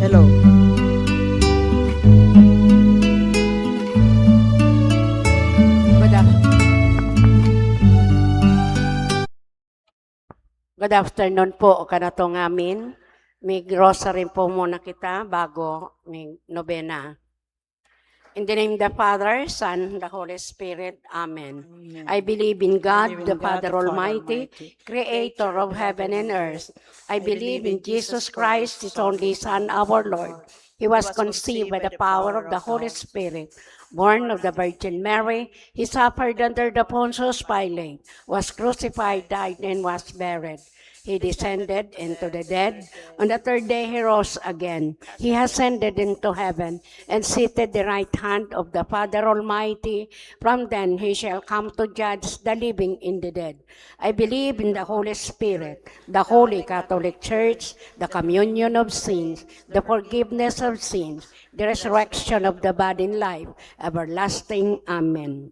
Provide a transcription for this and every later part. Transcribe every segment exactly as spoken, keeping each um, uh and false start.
Hello. Good af-, good afternoon po kanato ngamin. Mag-rosary po muna kita bago mag-nobena. In the name of the Father, Son, the Holy Spirit. Amen. Amen. I believe in God, the Father Almighty, creator of heaven and earth. I believe in Jesus Christ, his only Son, our Lord. He was conceived by the power of the Holy Spirit, Born of the Virgin Mary, he suffered under the Pontius Pilate, was crucified, died, and was buried. He descended into the dead. On the third day he rose again. He ascended into heaven and seated the right hand of the Father Almighty. From then he shall come to judge the living and the dead. I believe in the Holy Spirit, the Holy Catholic Church, the communion of sins, the forgiveness of sins, the resurrection of the body and life everlasting. Amen.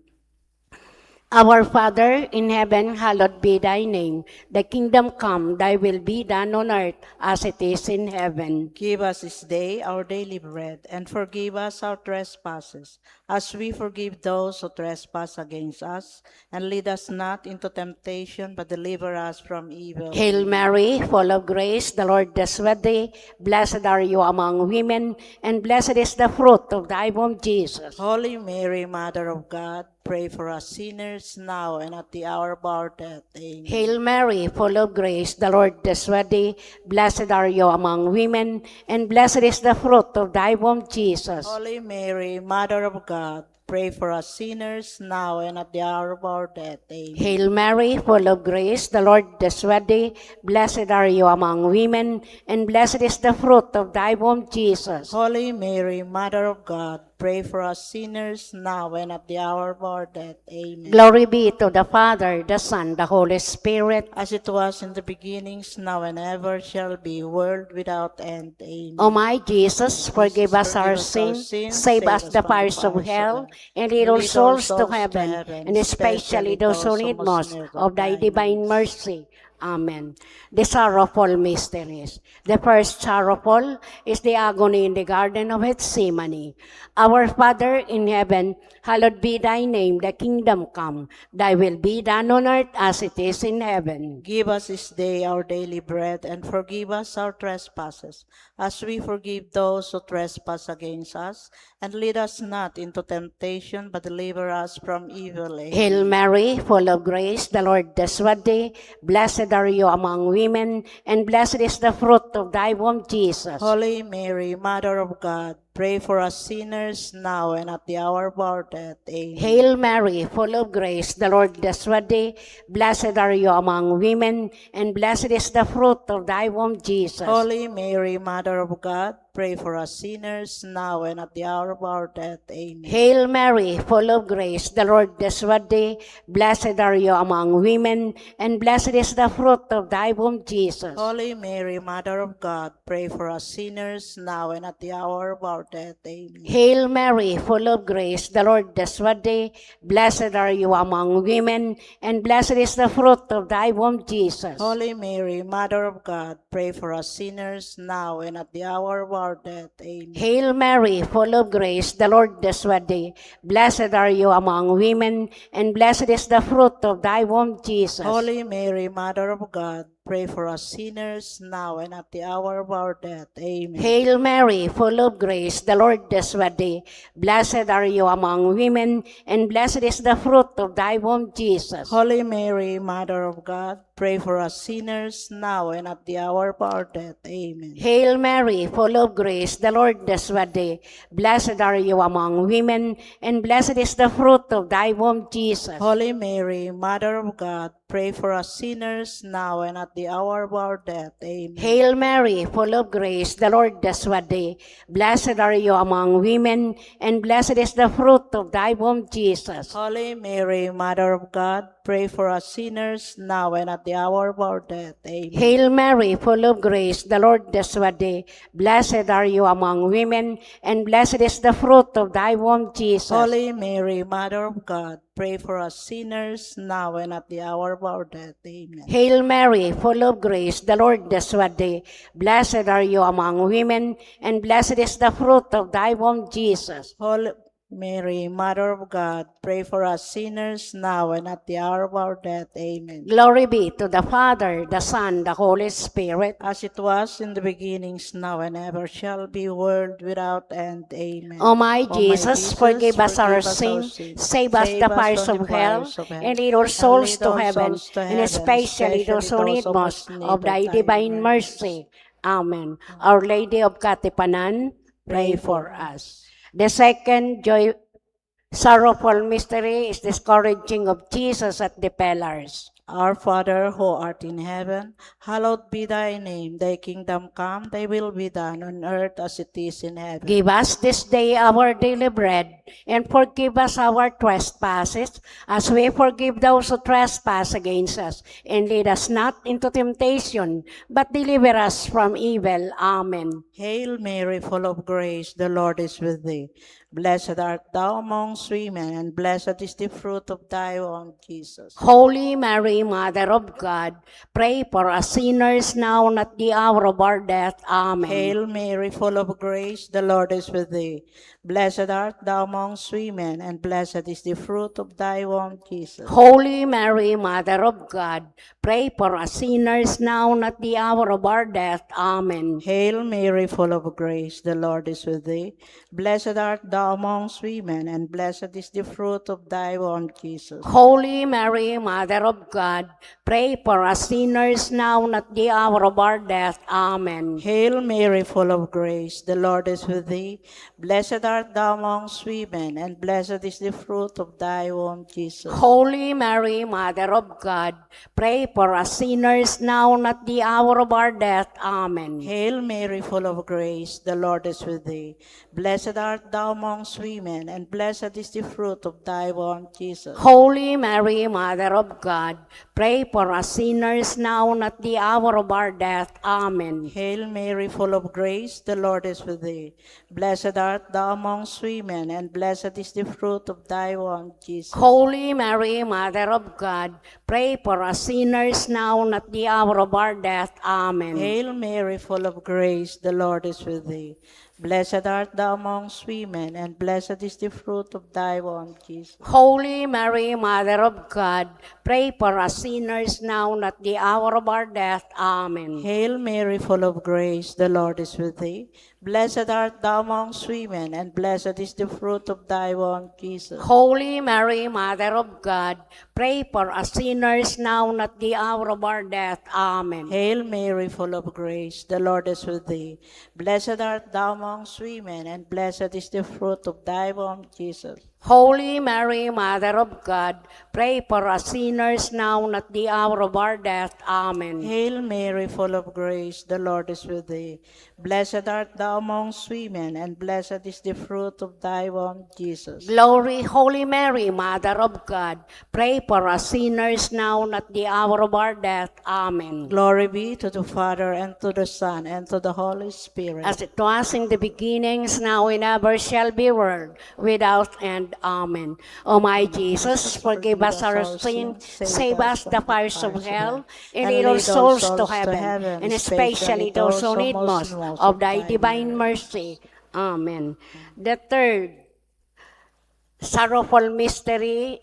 Our Father in heaven, hallowed be thy name. Thy kingdom come, thy will be done on earth as it is in heaven. Give us this day our daily bread, and forgive us our trespasses, as we forgive those who trespass against us. And lead us not into temptation, but deliver us from evil. Hail Mary, full of grace, the Lord is with thee. Blessed are you among women, and blessed is the fruit of thy womb, Jesus. Holy Mary, Mother of God, pray for us sinners now and at the hour of our death. Amen. Hail Mary, full of grace, the Lord is with thee. Blessed are you among women, and blessed is the fruit of thy womb, Jesus. Holy Mary, Mother of God, pray for us sinners now and at the hour of our death. Amen. Hail Mary, full of grace, the Lord is with thee. Blessed are you among women, and blessed is the fruit of thy womb, Jesus. Holy Mary, Mother of God, pray for us sinners now and at the hour of our death. Amen. Glory be to the Father, the Son, the Holy Spirit. As it was in the beginnings, now and ever shall be, world without end. Amen. O my Jesus, forgive us our sins, save us the fires of hell, and lead all souls to heaven, and especially those who need most of thy divine mercy. Amen. The Sorrowful Mysteries. The first sorrowful is the agony in the Garden of Gethsemane. Our Father in heaven, hallowed be thy name, thy kingdom come, thy will be done on earth as it is in heaven. Give us this day our daily bread, and forgive us our trespasses, as we forgive those who trespass against us, and lead us not into temptation, but deliver us from evil. Amen. Hail Mary, full of grace, the Lord is with thee. Blessed are you among women, and blessed is the fruit of thy womb, Jesus. Holy Mary, Mother of God, pray for us sinners now and at the hour of our death. Amen. Hail Mary, full of grace, the Lord is with thee. Blessed are you among women, and blessed is the fruit of thy womb, Jesus. Holy Mary, Mother of God, pray for us sinners now and at the hour of our death. Amen. Hail Mary, full of grace, the Lord is with thee. Blessed are you among women, and blessed is the fruit of thy womb, Jesus. Holy Mary, Mother of God, pray for us sinners now and at the hour of our death. Amen. Hail Mary, full of grace, the Lord is with thee. Blessed are you among women, and blessed is the fruit of thy womb, Jesus. Holy Mary, Mother of God, pray for us sinners now and at the hour of our death. Amen. Hail Mary, full of grace, the Lord is with thee. Blessed are you among women, and blessed is the fruit of thy womb, Jesus. Holy Mary, Mother of God, pray for us sinners now and at the hour of our death. Amen. Hail Mary, full of grace, the Lord is with thee. Blessed are you among women, and blessed is the fruit of thy womb, Jesus. Holy Mary, Mother of God, pray for us sinners now and at the hour of our death. Amen. Hail Mary, full of grace, the Lord is with thee. Blessed are you among women, and blessed is the fruit of thy womb, Jesus. Holy Mary, Mother of God, pray for us sinners now and at the hour of our death. Amen. Hail Mary, full of grace, the Lord is with thee. Blessed are you among women, and blessed is the fruit of thy womb, Jesus. Holy Mary, Mother of God, pray for us sinners now and at the hour of our death. Amen. Hail Mary, full of grace, the Lord is with thee. Blessed are you among women, and blessed is the fruit of thy womb, Jesus. Holy Mary, Mother of God, pray for us sinners now and at the hour of our death. Amen. Hail Mary, full of grace, the Lord is with thee. Blessed are you among women, and blessed is the fruit of thy womb, Jesus. Holy Mary, Mother of God, pray for us sinners now and at the hour of our death. Amen. Glory be to the Father, the Son, the Holy Spirit. As it was in the beginnings, now and ever shall be, world without end. Amen. O my Jesus, forgive us our sins, save us the fires of hell, and lead all souls to heaven, and especially those who need most of thy divine mercy. Amen. Our Lady of Katipanan, pray for us. The second joy, Sorrowful mystery is the scourging of Jesus at the pillars. Our Father who art in heaven, hallowed be thy name. Thy kingdom come, thy will be done on earth as it is in heaven. Give us this day our daily bread, and forgive us our trespasses, as we forgive those who trespass against us. And lead us not into temptation, but deliver us from evil. Amen. Hail Mary, full of grace, the Lord is with thee. Blessed art thou amongst women, and blessed is the fruit of thy womb, Jesus. Holy Mary, Mother of God, pray for us sinners now and at the hour of our death. Amen. Hail Mary, full of grace, the Lord is with thee. Blessed art thou amongst women, and blessed is the fruit of thy womb, Jesus. Holy Mary, Mother of God, pray for us sinners now and at the hour of our death. Amen. Hail Mary, full of grace, the Lord is with thee. Blessed art thou amongst women, and blessed is the fruit of thy womb, Jesus. Holy Mary, Mother of God, pray for us sinners now and at the hour of our death. Amen. Hail Mary, full of grace, the Lord is with thee. Blessed art thou amongst women, and blessed is the fruit of thy womb, Jesus. Holy Mary, Mother of God, pray for us sinners now and at the hour of our death. Amen. Hail Mary, full of grace, the Lord is with thee. Blessed art thou amongst women, and blessed is the fruit of thy womb, Jesus. Holy Mary, Mother of God, pray for us sinners now and at the hour of our death. Amen. Hail Mary, full of grace, the Lord is with thee. Blessed art thou amongst women, and blessed is the fruit of thy womb, Jesus. Holy Mary, Mother of God, pray for us sinners now and at the hour of our death. Amen. Hail Mary, full of grace, the Lord is with thee. Blessed art thou amongst women, and blessed is the fruit of thy womb, Jesus. Holy Mary, Mother of God, pray for us sinners now and at the hour of our death. Amen. Hail Mary, full of grace, the Lord is with thee. Blessed art thou amongst women, and blessed is the fruit of thy womb, Jesus. Holy Mary, Mother of God, pray for us sinners now and at the hour of our death. Amen. Hail Mary, full of grace, the Lord is with thee. Blessed art thou amongst women, and blessed is the fruit of thy womb, Jesus. Holy Mary, Mother of God, pray for us sinners now and at the hour of our death. Amen. Hail Mary, full of grace, the Lord is with thee. Blessed art thou amongst women, and blessed is the fruit of thy womb, Jesus. Glory, Holy Mary, Mother of God, pray for us sinners now and at the hour of our death. Amen. Glory be to the Father, and to the Son, and to the Holy Spirit. As it was in the beginnings, now and ever shall be, world without end. Amen. O my Jesus, forgive us our sins, save us the fires of hell, and lead all souls to heaven, and especially those who need most of thy divine mercy. Amen. The third sorrowful mystery,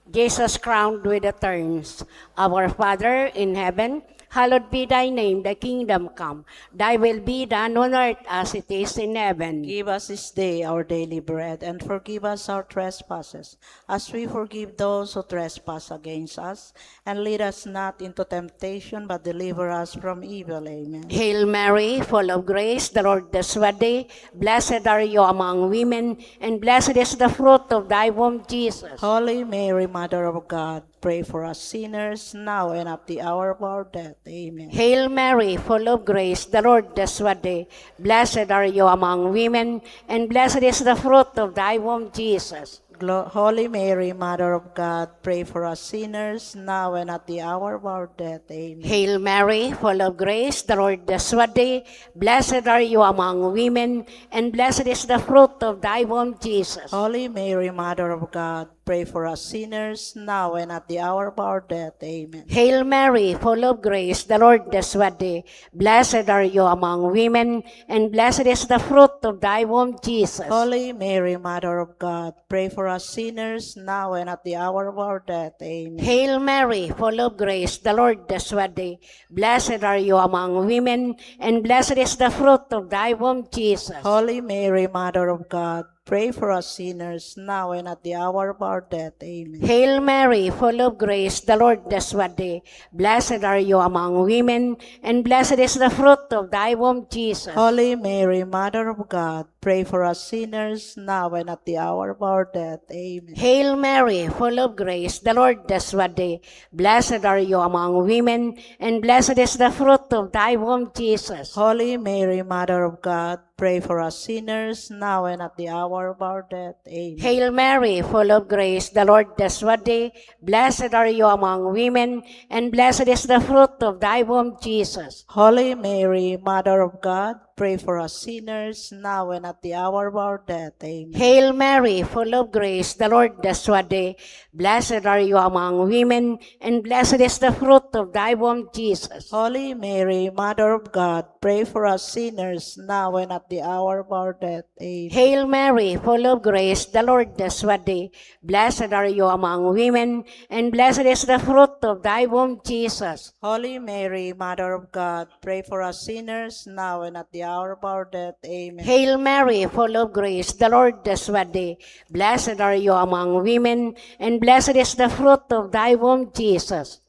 Jesus crowned with the thorns. Our Father in heaven, hallowed be thy name, thy kingdom come. Thy will be done on earth as it is in heaven. Give us this day our daily bread, and forgive us our trespasses, as we forgive those who trespass against us. And lead us not into temptation, but deliver us from evil. Amen. Hail Mary, full of grace, the Lord is with thee. Blessed are you among women, and blessed is the fruit of thy womb, Jesus. Holy Mary, Mother of God, pray for us sinners, now and at the hour of our death. Amen. Hail Mary, full of grace, the Lord is with thee. Blessed are you among women, and blessed is the fruit of thy womb, Jesus. Glo-, Holy Mary, Mother of God, pray for us sinners, now and at the hour of our death. Amen. Hail Mary, full of grace, the Lord is with thee. Blessed are you among women, and blessed is the fruit of thy womb, Jesus. Holy Mary, Mother of God, pray for us sinners, now and at the hour of our death. Amen. Hail Mary, full of grace, the Lord is with thee. Blessed are you among women, and blessed is the fruit of thy womb, Jesus. Holy Mary, Mother of God, pray for us sinners, now and at the hour of our death. Amen. Hail Mary, full of grace, the Lord is with thee. Blessed are you among women, and blessed is the fruit of thy womb, Jesus. Holy Mary, Mother of God, pray for us sinners, now and at the hour of our death. Amen. Hail Mary, full of grace, the Lord is with thee. Blessed are you among women, and blessed is the fruit of thy womb, Jesus. Holy Mary, Mother of God, pray for us sinners, now and at the hour of our death. Amen. Hail Mary, full of grace, the Lord is with thee. Blessed are you among women, and blessed is the fruit of thy womb, Jesus. Holy Mary, Mother of God, pray for us sinners, now and at the hour of our death. Amen. Hail Mary, full of grace, the Lord is with thee. Blessed are you among women, and blessed is the fruit of thy womb, Jesus. Holy Mary, Mother of God, pray for us sinners, now and at the hour of our death. Amen. Hail Mary, full of grace, the Lord is with thee. Blessed are you among women, and blessed is the fruit of thy womb, Jesus. Holy Mary, Mother of God, pray for us sinners, now and at the hour of our death. Amen. Hail Mary, full of grace, the Lord is with thee. Blessed are you among women, and blessed is the fruit of thy womb, Jesus. Holy Mary, Mother of God, pray for us sinners, now and at the hour of our death. Amen. Hail Mary, full of grace, the Lord is with thee. Blessed are you among women, and blessed is the fruit of thy womb, Jesus.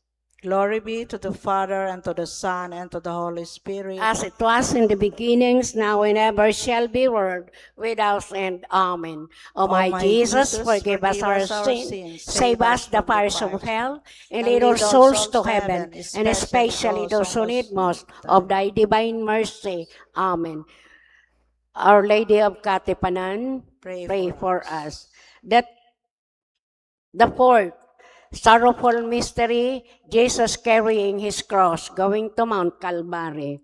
Glory be to the Father, and to the Son, and to the Holy Spirit. As it was in the beginnings, now and ever shall be, world without end. Amen. O my Jesus, forgive us our sins, save us the fires of hell, and lead all souls to heaven, and especially those who need most of thy divine mercy. Amen. Our Lady of Katipanan, pray for us. That the fourth sorrowful mystery, Jesus carrying his cross, going to Mount Calvary.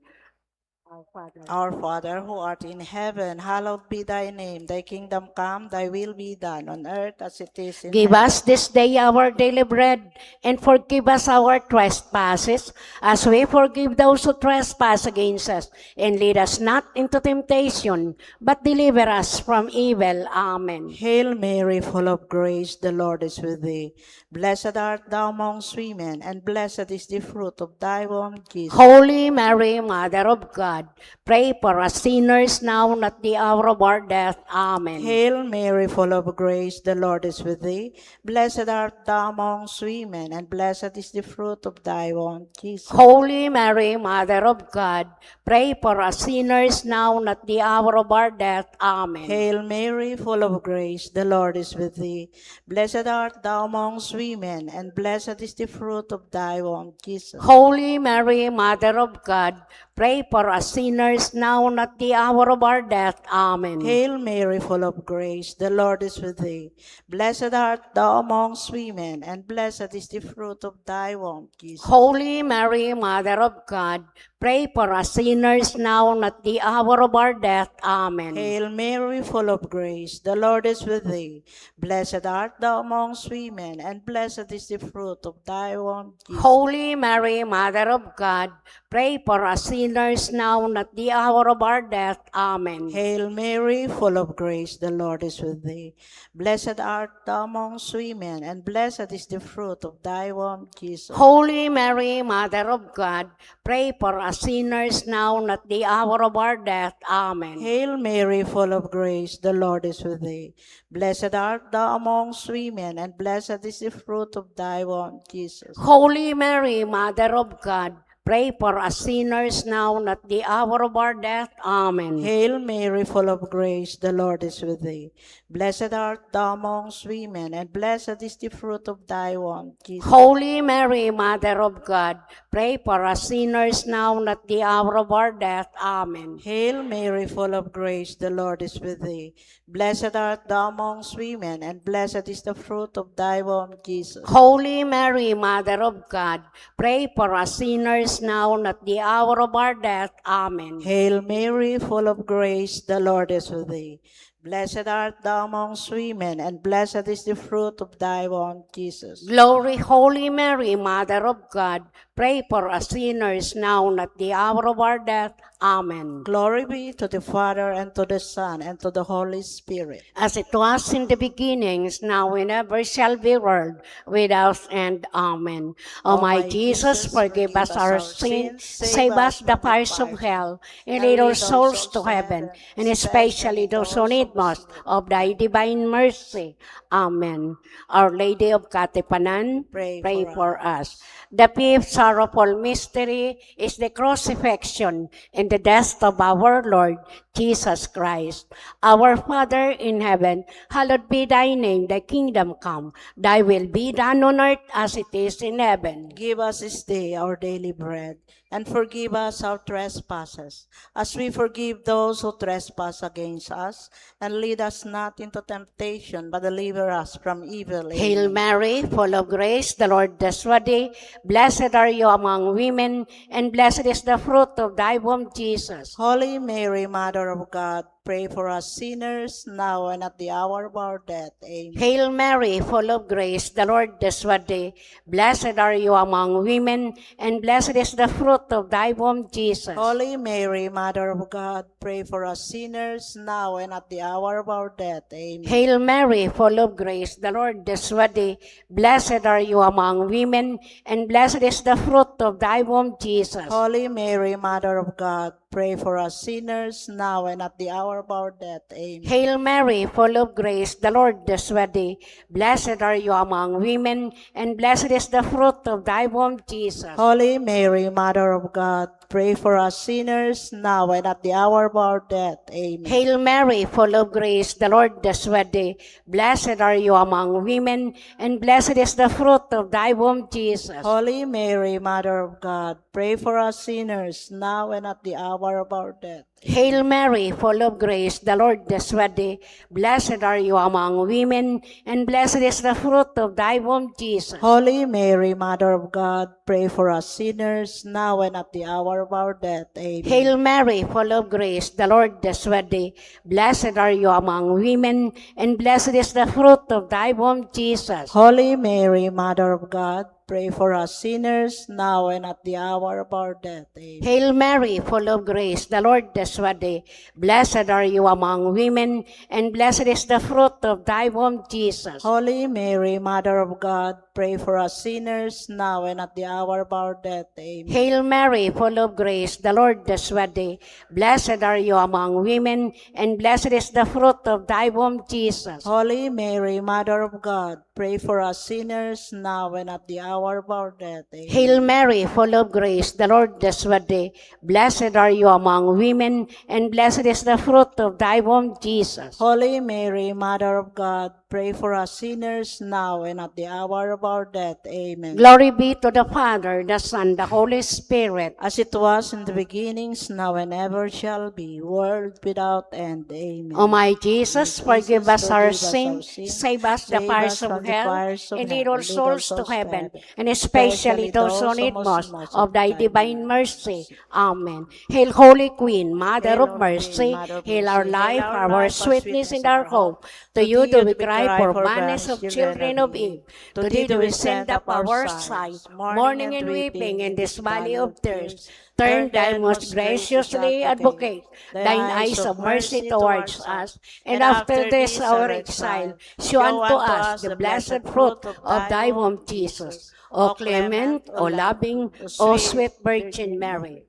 Our Father. Our Father who art in heaven, hallowed be thy name. Thy kingdom come, thy will be done on earth as it is in heaven. Give us this day our daily bread, and forgive us our trespasses, as we forgive those who trespass against us. And lead us not into temptation, but deliver us from evil. Amen. Hail Mary, full of grace, the Lord is with thee. Blessed art thou amongst women, and blessed is the fruit of thy womb, Jesus. Holy Mary, Mother of God, pray for us sinners now and at the hour of our death. Amen. Hail Mary, full of grace, the Lord is with thee. Blessed art thou amongst women, and blessed is the fruit of thy womb, Jesus. Holy Mary, Mother of God, pray for us sinners now and at the hour of our death. Amen. Hail Mary, full of grace, the Lord is with thee. Blessed art thou amongst women, and blessed is the fruit of thy womb, Jesus. Holy Mary, Mother of God, pray for us sinners now and at the hour of our death. Amen. Hail Mary, full of grace, the Lord is with thee. Blessed art thou amongst women, and blessed is the fruit of thy womb, Jesus. Holy Mary, Mother of God, pray for us sinners now and at the hour of our death. Amen. Hail Mary, full of grace, the Lord is with thee. Blessed art thou amongst women, and blessed is the fruit of thy womb, Jesus. Holy Mary, Mother of God, pray for us sinners now and at the hour of our death. Amen. Hail Mary, full of grace, the Lord is with thee. Blessed art thou amongst women, and blessed is the fruit of thy womb, Jesus. Holy Mary, Mother of God, pray for us sinners now and at the hour of our death. Amen. Hail Mary, full of grace, the Lord is with thee. Blessed art thou amongst women, and blessed is the fruit of thy womb, Jesus. Holy Mary, Mother of God, pray for us sinners now and at the hour of our death. Amen. Hail Mary, full of grace, the Lord is with thee. Blessed art thou amongst women, and blessed is the fruit of thy womb, Jesus. Holy Mary, Mother of God, pray for us sinners now and at the hour of our death. Amen. Hail Mary, full of grace, the Lord is with thee. Blessed art thou amongst women, and blessed is the fruit of thy womb, Jesus. Holy Mary, Mother of God, pray for us sinners now and at the hour of our death. Amen. Hail Mary, full of grace, the Lord is with thee. Blessed art thou amongst women, and blessed is the fruit of thy womb, Jesus. Glory, Holy Mary, Mother of God, pray for us sinners now and at the hour of our death. Amen. Glory be to the Father, and to the Son, and to the Holy Spirit. As it was in the beginnings, now and ever shall be, world without end. Amen. O my Jesus, forgive us our sins, save us the fires of hell, and lead all souls to heaven, and especially those who need most of thy divine mercy. Amen. Our Lady of Katipanan, pray for us. The fifth sorrowful mystery is the crucifixion and the death of our Lord Jesus Christ. Our Father in heaven, hallowed be thy name, thy kingdom come, thy will be done on earth as it is in heaven. Give us this day our daily bread, and forgive us our trespasses, as we forgive those who trespass against us, and lead us not into temptation, but deliver us from evil. Hail Amen. Mary, full of grace, the Lord is with thee. Blessed are you among women, and blessed is the fruit of thy womb, Jesus. Holy Mary, Mother of God, pray for us sinners, now and at the hour of our death. Amen. Hail Mary, full of grace, the Lord is with thee. Blessed are you among women, and blessed is the fruit of thy womb, Jesus. Holy Mary, Mother of God, pray for us sinners, now and at the hour of our death. Amen. Hail Mary, full of grace, the Lord is with thee. Blessed are you among women, and blessed is the fruit of thy womb, Jesus. Holy Mary, Mother of God, pray for us sinners, now and at the hour of our death. Amen. Hail Mary, full of grace, the Lord is with thee. Blessed are you among women, and blessed is the fruit of thy womb, Jesus. Holy Mary, Mother of God, pray for us sinners, now and at the hour of our death. Amen. Hail Mary, full of grace, the Lord is with thee. Blessed are you among women, and blessed is the fruit of thy womb, Jesus. Holy Mary, Mother of God, pray for us sinners, now and at the hour of our death. Hail Mary, full of grace, the Lord is with thee. Blessed are you among women, and blessed is the fruit of thy womb, Jesus. Holy Mary, Mother of God, pray for us sinners, now and at the hour of our death. Amen. Hail Mary, full of grace, the Lord is with thee. Blessed are you among women, and blessed is the fruit of thy womb, Jesus. Holy Mary, Mother of God, pray for us sinners, now and at the hour of our death. Amen. Hail Mary, full of grace, the Lord is with thee. Blessed are you among women, and blessed is the fruit of thy womb, Jesus. Holy Mary, Mother of God, pray for us sinners, now and at the hour of our death. Amen. Hail Mary, full of grace, the Lord is with thee. Blessed are you among women, and blessed is the fruit of thy womb, Jesus. Holy Mary, Mother of God, pray for us sinners, now and at the hour of our death. Amen. Hail Mary, full of grace, the Lord is with thee. Blessed are you among women, and blessed is the fruit of thy womb, Jesus. Holy Mary, Mother of God, pray for us sinners, now and at the hour of our death. Amen. Glory be to the Father, the Son, the Holy Spirit. As it was in the beginnings, now and ever shall be, world without end. Amen. O my Jesus, forgive us our sins, save us the fires of hell, and lead all souls to heaven, and especially those who need most of thy divine mercy. Amen. Hail, Holy Queen, Mother of Mercy, hail our life, our sweetness, and our hope. To you do we cry, poor banished children of Eve. To thee do we send up our sighs, mourning and weeping in this valley of tears. Turn then most graciously, Advocate, thine eyes of mercy towards us, and after this our exile, show unto us the blessed fruit of thy womb, Jesus. O clement, O loving, O sweet Virgin Mary.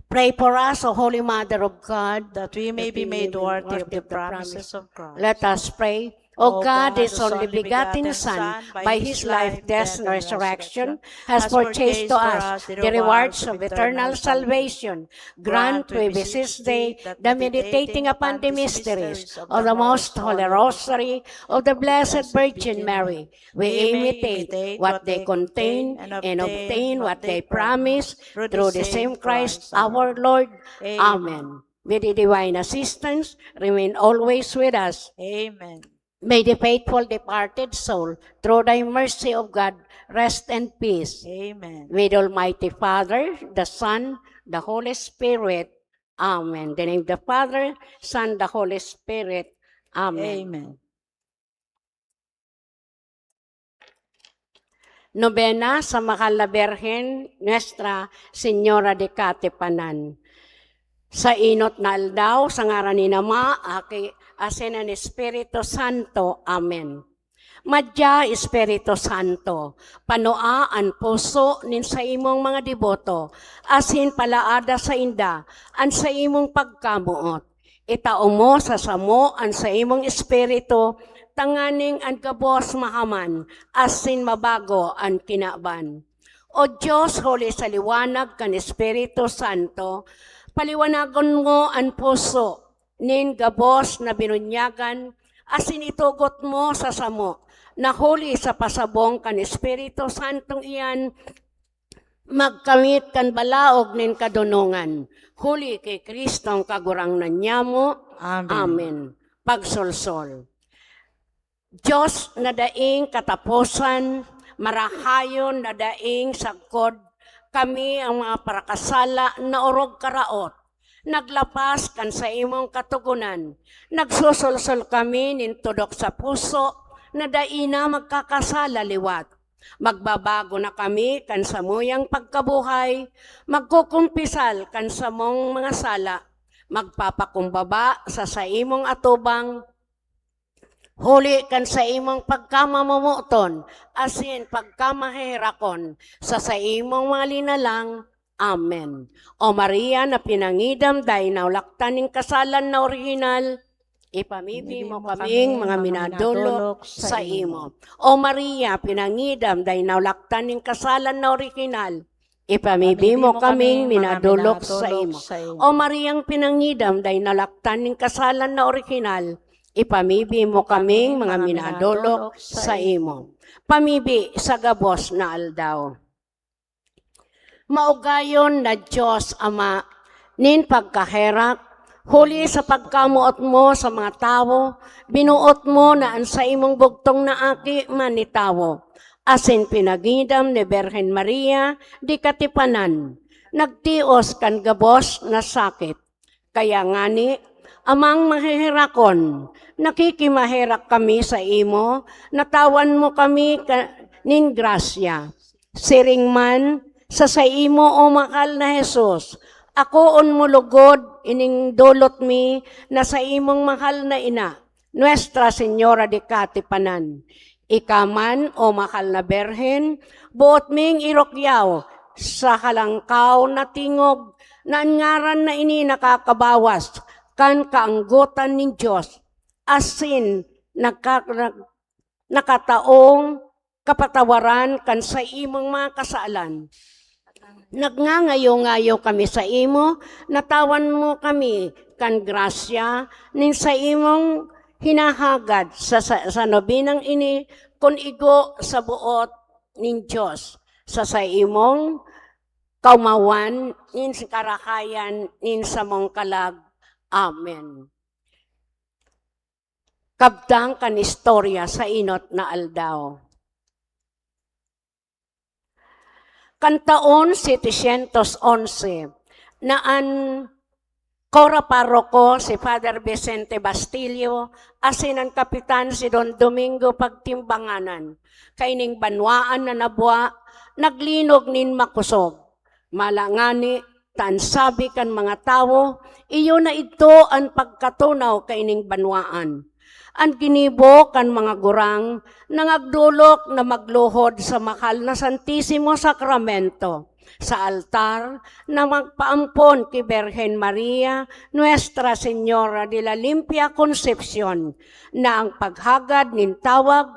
Pray for us, O Holy Mother of God, that we may be made worthy of the promises of Christ. Let us pray. O God, his only begotten Son, by his life, death, and resurrection, has purchased to us the rewards of eternal salvation. Grant, we beseech thee, that meditating upon the mysteries of the most holy rosary of the Blessed Virgin Mary, we imitate what they contain and obtain what they promise, through the same Christ our Lord. Amen. May the divine assistance remain always with us. Amen. May the faithful departed soul, through thy mercy, O God, rest in peace. Amen. With Almighty Father, the Son, the Holy Spirit. Amen. The name of the Father, Son, the Holy Spirit. Amen. Amen. Nobena sa Mahal na Birhen, Nuestra Señora de Katipanan. Sa inot na aldaw, sa ngaran ni Ama, Aki, asin an Espiritu Santo. Amen. Madya, Espiritu Santo, panua an puso nin saimong mga deboto, asin palaada sainda an saimong pagkamoot. Itao mo sa samo an saimong Espiritu, tanganing an gabos mahaman, asin mabago an kinaban. O Dios, huli sa liwanag kan Espiritu Santo, paliwanagon mo an puso nin gabos na binunyagan, asin itugot mo sa samo, na huli sa pasabong kan Espiritu Santong iyan, magkamit kan balaog nin kadonongan, huli ki Cristong Kagurangnan nyamo. Amen. Amen. Pagsolsol. Dios na daing kataposan, marahayon na daing sagkod, kami, ang mga parakasala na orog karaot, naglapas kan saimong katogonan. Nagsosolsol kami nin tudok sa puso na dai na magkakasala liwat. Magbabago na kami kan samuyang pagkabuhay, magkukumpisal kan samong mga sala, magpapakumbaba sa saimong atubang, huli kan saimong pagkamamomoton asin pagkamaheherakon sa saimong mga linalang. Amen. O Maria na pinangidam, dai naulaktan nin kasalan na orihinal, ipamibi mo kaming mga minadolok saimo. O Maria, pinangidam, dai naulaktan nin kasalan na orihinal, ipamibi mo kaming minadolok saimo. O Mariang pinangidam, dai naulaktan nin kasalan na orihinal, ipamibi mo kaming mga minadolok saimo. Pamibi sa gabos na aldaw. Maugayon na Dios Ama nin pagkaherak, huli sa pagkamoot mo sa mga tawo, binuot mo na an saimong bugtong na Aki manitawo, asin pinagidam ni Birhen Maria di katipanan, nagtios kan gabos na sakit. Kaya ngani, Amang maheherakon, nakikimaherak kami saimo, natawan mo kami ka-, nin grasya. Siring man, sa saimo, o mahal na Jesus, akoon mo lugod ining dolot mi na saimong mahal na ina, Nuestra Señora de Katipanan. Ika man, o mahal na Birhen, boot ming irukyaw sa halangkaw na tingog na an ngaran na ini nakakabawas kan kaanggotan nin Dios, asin nagka-, nag-, nakataong kapatawaran kan saimong mga kasalan. Nagngangayo-ngayo kami saimo, natawan mo kami kan grasya nin saimong hinahagad sa, sa, sa nobinang ini, kun igo sa boot nin Dios, sa saimong kaumawan nin karahayan nin samong kalag. Amen. Kabtang kan istorya sa inot na aldaw. Kan taon setecientos onse, na an Cora Paroko si Father Vicente Bastillo asin an kapitan si Don Domingo Pagtimbanganan, kaining banwaan na nabwa, naglinog nin makosog. Mala ngani, ta an sabi kan mga tawo, iyo na idto an pagkatunaw kaining banwaan. An ginibo kan mga gurang nangagdolok na magluhod sa mahal na Santisimo Sakramento, sa altar na magpaampon ki Birhen Maria, Nuestra Señora de la Limpia Concepcion, na ang paghagad nin tawag,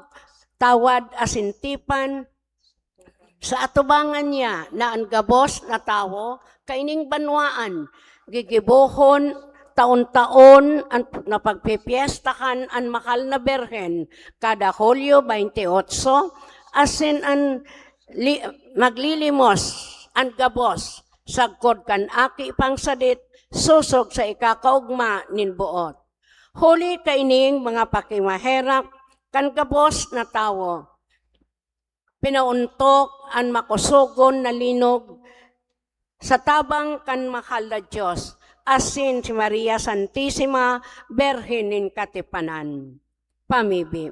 tawad asin tipan sa atubangan niya na an gabos na tawo kaining banwaan, gigibohon taon-taon an, na pagpipyestahan an mahal na Birhen kada Hulyo twenty-eight, asin an li-, maglilimos an gabos sagkod kan Aki pangsadit, sosog sa ikakaogma nin boot. Huli kaining mga pakimaherak kan gabos na tawo, pinaontok an makosogon na linog sa tabang kan mahal na Dios, asin si Maria Santisima, Birhen nin Katipanan. Pamibi.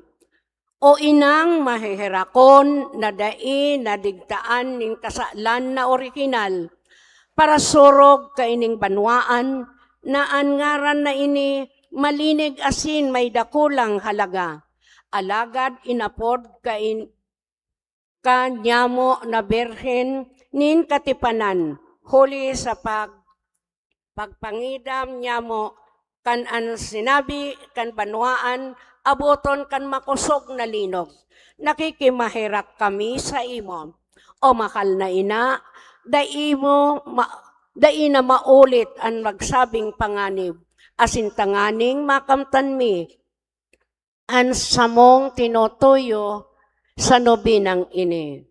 O Inang maheherakon na dai nadigtaan nin kasalan na orihinal, parasurog kaining banwaan, na an ngaran na ini malinig asin may dakulang halaga. Alagad inapod kain-, ka nyamo na Birhen nin Katipanan, huli sa pag-, pagpangidam nyamo kan an sinabi kan banwaan aboton kan makosog na linog. Nakikimaherak kami saimo, O mahal na ina, dai mo ma-, dai na maulit an magsabing panganib, asin tanganing makamtan mi an samong tinutuyo sa nobinang ini.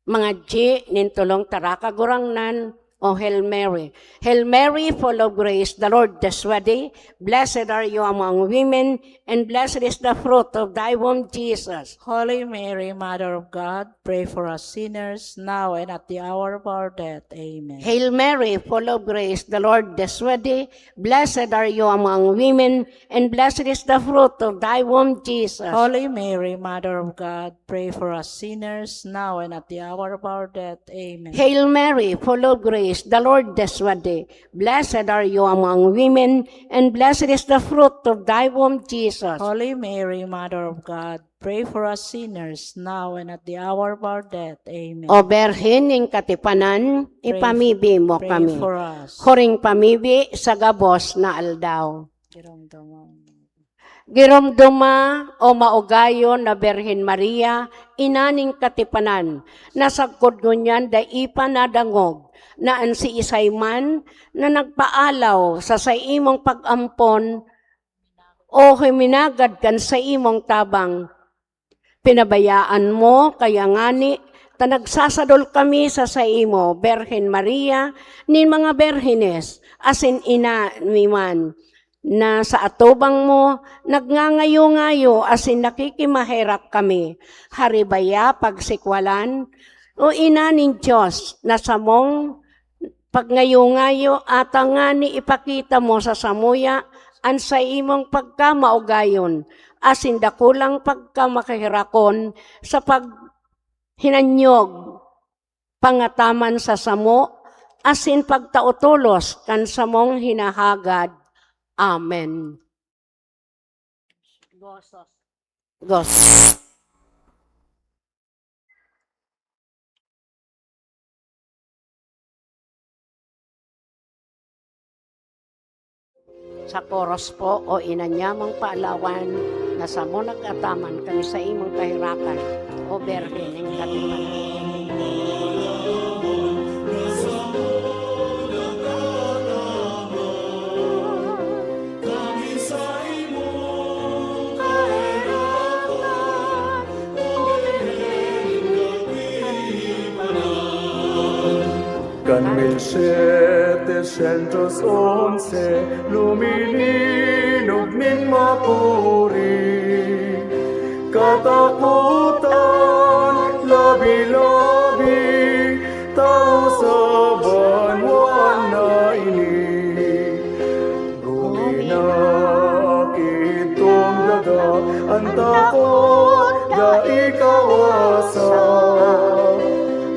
Mga G nin tolong tarakagurangnan, o Hail Mary. Hail Mary, full of grace, the Lord is with thee. Blessed are you among women, and blessed is the fruit of thy womb, Jesus. Holy Mary, Mother of God, pray for us sinners, now and at the hour of our death. Amen. Hail Mary, full of grace, the Lord is with thee. Blessed are you among women, and blessed is the fruit of thy womb, Jesus. Holy Mary, Mother of God, pray for us sinners, now and at the hour of our death. Amen. Hail Mary, full of grace, the Lord is with thee. Blessed are you among women, and blessed is the fruit of thy womb, Jesus. Holy Mary, Mother of God, pray for us sinners, now and at the hour of our death. Amen. O Birhen nin Katipanan, pray, ipamibi mo pray kami for us. Huring pamibi sa gabos na aldaw. Giromdoma, O maugayon na Birhen Maria, ina nin Katipanan, na sagkod ngunyan dai pa nadangog na an siisay man na nagpaalaw sa saimong pag-ampon o huminagad kan saimong tabang, pinabayaan mo. Kaya ngani, ta nagsasadol kami sa saimo, Birhen Maria, nin mga birhenes, asin ina mi man, na sa atubang mo nagngangayo-ngayo asin nakikimaherak kami. Hari baya pagsikwalan, O Ina nin Dios, na samong pagngayo-ngayo, ata ngani ipakita mo sa samuya an saimong pagkamaugayon asin dakulang pagkamaherakon sa paghinanyog, pangataman sa samo, asin pagtao tolos kan samong hinahagad. Amen. Gozos. Gozos. Sa koros po, O Ina nyamong paalawan, na samo nag-ataman kan saimong kaherakan, O Birhen nin Katipanan. Kan mil setecientos once, lumininog nin makuri, katakotan, labi-labi, tao sa banwa na ini. Gumi na ki idtong daga, an takot dai kawasa.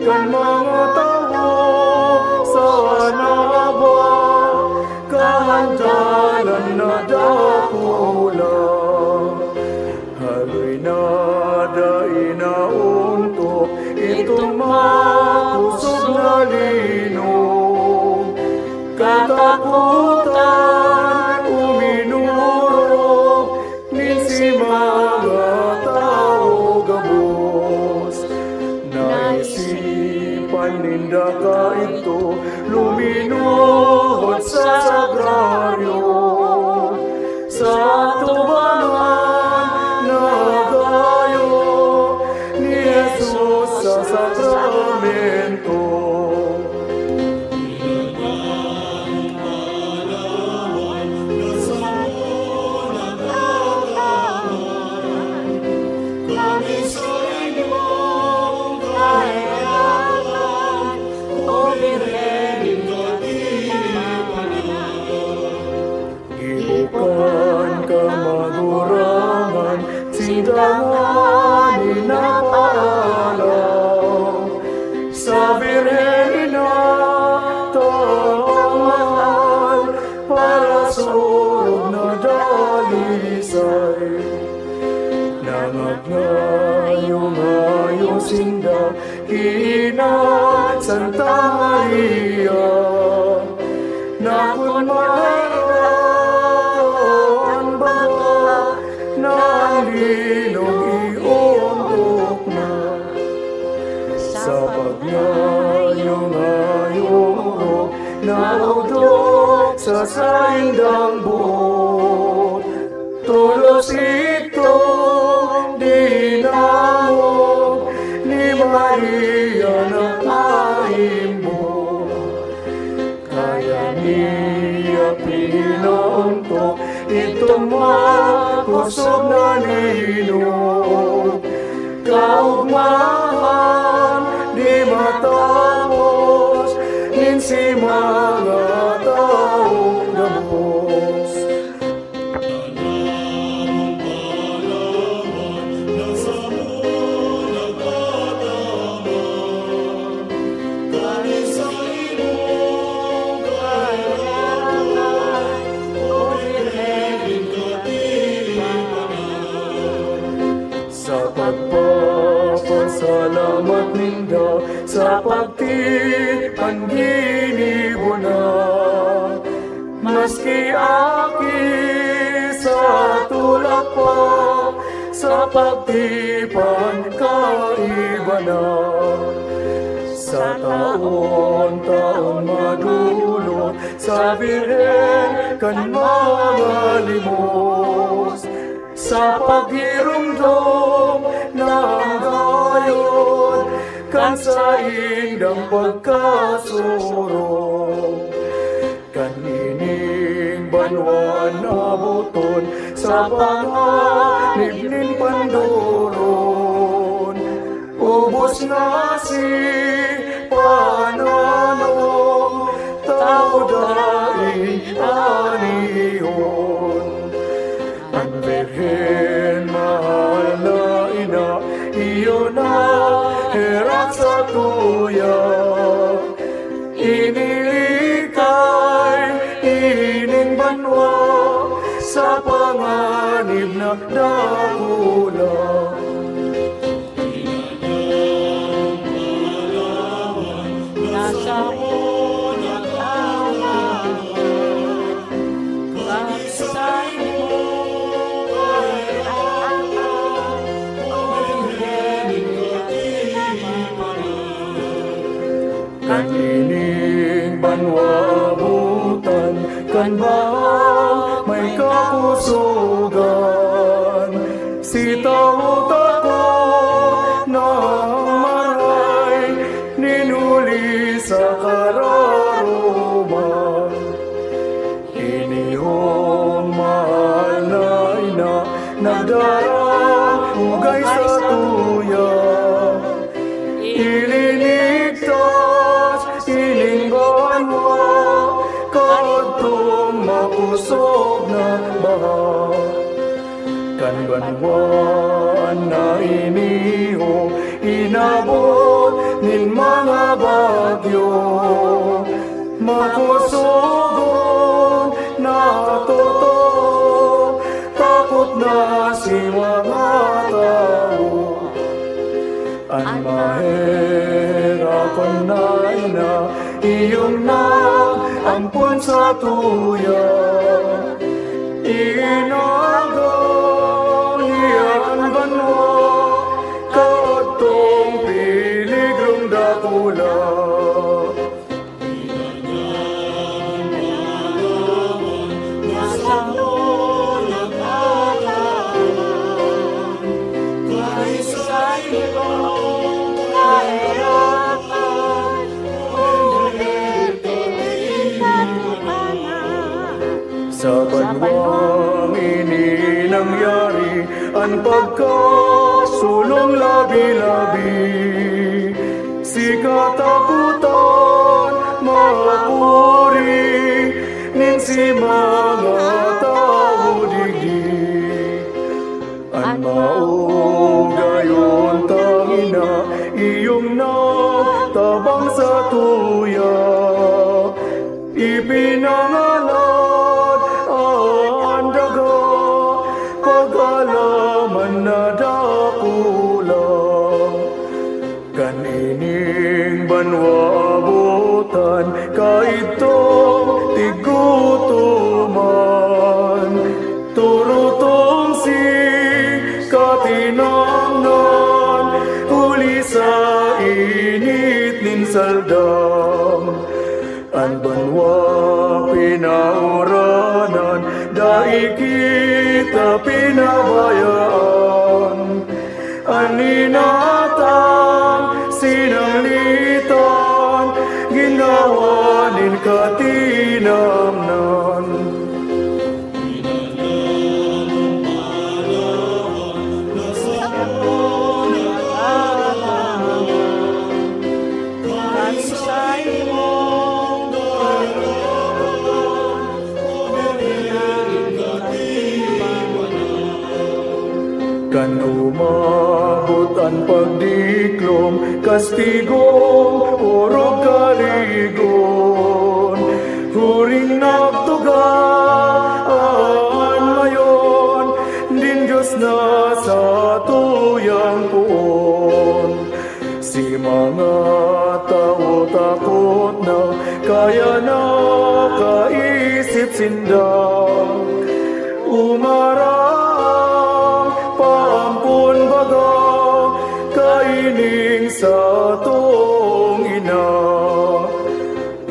Kan mga tawo sa anaba, kahandalan na dakula. Haloy na dai naontok itong makosog na linog. Katakotan uminorog nin si mga tawo gabos. Naisipan ninda kaidto luminuhod sa sagraryo, sa atubangan na gayo ni Jesus sa sakramento. Gibo kan kamagurangan, sinda ngani napaalaw. Sabi Kina Santa Maria, na kun maherak an baga na an bilog iontok na. Sa pagngayo-ngayong orog, naudlot sa saindang boot. Tolos itong dinangog ni Maria na maimbong. Kaya niya pinaontok itong makosog na linog. Kaugmahan di matapos nin si mga taong gabos. Sa pagpapasalamat ninda sa pagtipan ginibo na, maski aki sa tulak pa, sa pagtipan kaiba na. Sa taon-taon madulot sa Birhen kan mga limos, sa paghiromdom na ang gayod kan saindang pagkasurog. Kan ining banwa naboton sa panganib nin pandoron, ubos na si pananom, tawo daing anihon. An Birhen, mahal na ina, iyo na herak sa tuya. Inilikay ining banwa sa panganib na dakula. Nasa Kan ining banwa butan kan baha may kakusogan. Si tawo takot na maray nin huli sa kararoman. Inihong mahal na ina, nagdarang ugay sa tuya. Ilinigtas ining banwa, kadtong makosog na baha. Kan banwa na iniho, inabot nin mga bagyo. Makosogon na totoo, takot na si mga tawo. An maherakon na ina, iyong nag-ampon sa tuya. Inagaw niya an banwa, kadtong peligrong dakula. Sa banwang ini nangyari an pagkasulong labi-labi. Si katakotan makuri nin si mga tawo digdi. An maugayon tangina, iyong nagtabang sa tuya. Ipinangalad an daga, pag-alaman na dakula. Kan Ining banwa butan kaidtong tigutuman, turutong si katinangnan, huli sa init nin saldam. An banwa pinauranan, dai kita pinabayaan. An inatang sinanglitan, ginawa nin katinamnan. Kan umabot an pagdiklom, kastigong orog kaligon, huring nagtuga an mayon nin Dios na satuyang poon. Si mga tawo takot na, kaya nakaisip sinda. Umarang paampon baga kaining satong ina.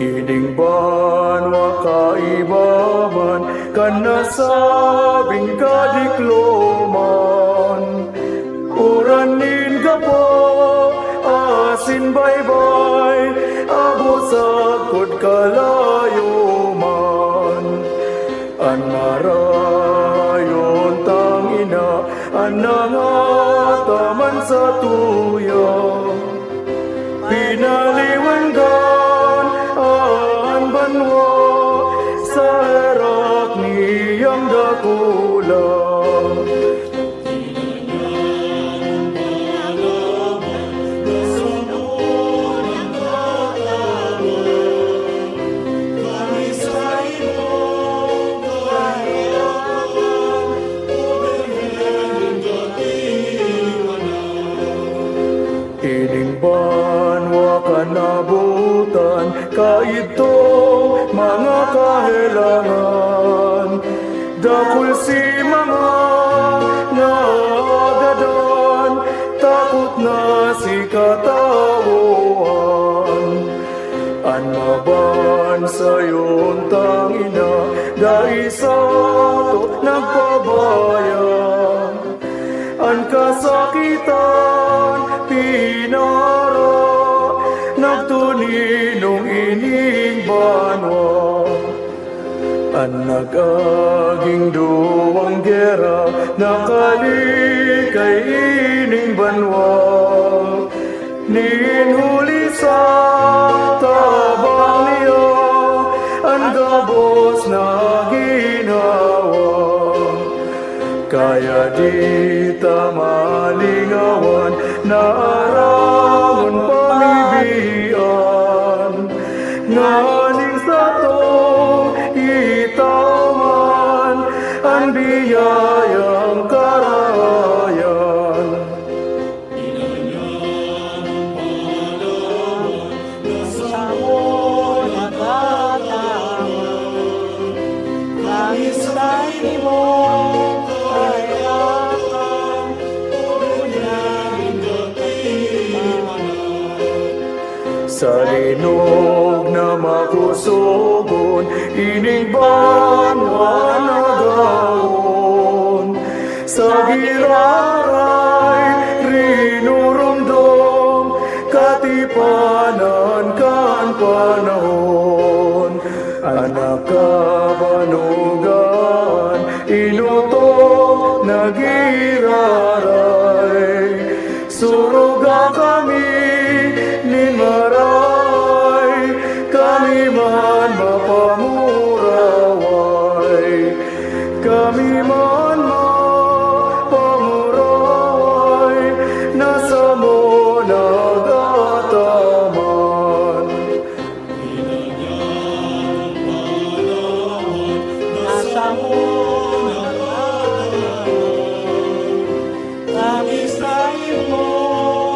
Ining banwa kaiba man kan nasabing kadikloman. Uran nin gapo asin baybay, abot sagkod kalayo man. An marayon tang ina, an nangataman sa tuya. Pinaliwanggan an banwa sa herak niyang dakula. Ining banwa kan nabutan, kaidto mga kahelangan. Dakul si mga naagadan, takot na si katawoan. An mabansayon tang ina, dai sato nagpabaya. An kasakitan pinara, nagtuninong ining banwa. An nag-aging duwang gera, nakalikay ining banwa. Nin huli sa tabang niya, an gabos na ginawa. Kaya di ta malingawan na aramon pamibian, nganing satong itaman an biyayang karahayan. Sa linog na makusogon, ining banwa nagawon. Sa giraray rinurumdom, katipanan kan panahon. An nakabanugan, inutok na giraray. Suruga kami nin maray, kami man mapamuraway. Kami man mapamuraway, na samo nagataman. Asa mo na ba? Kami sa imo.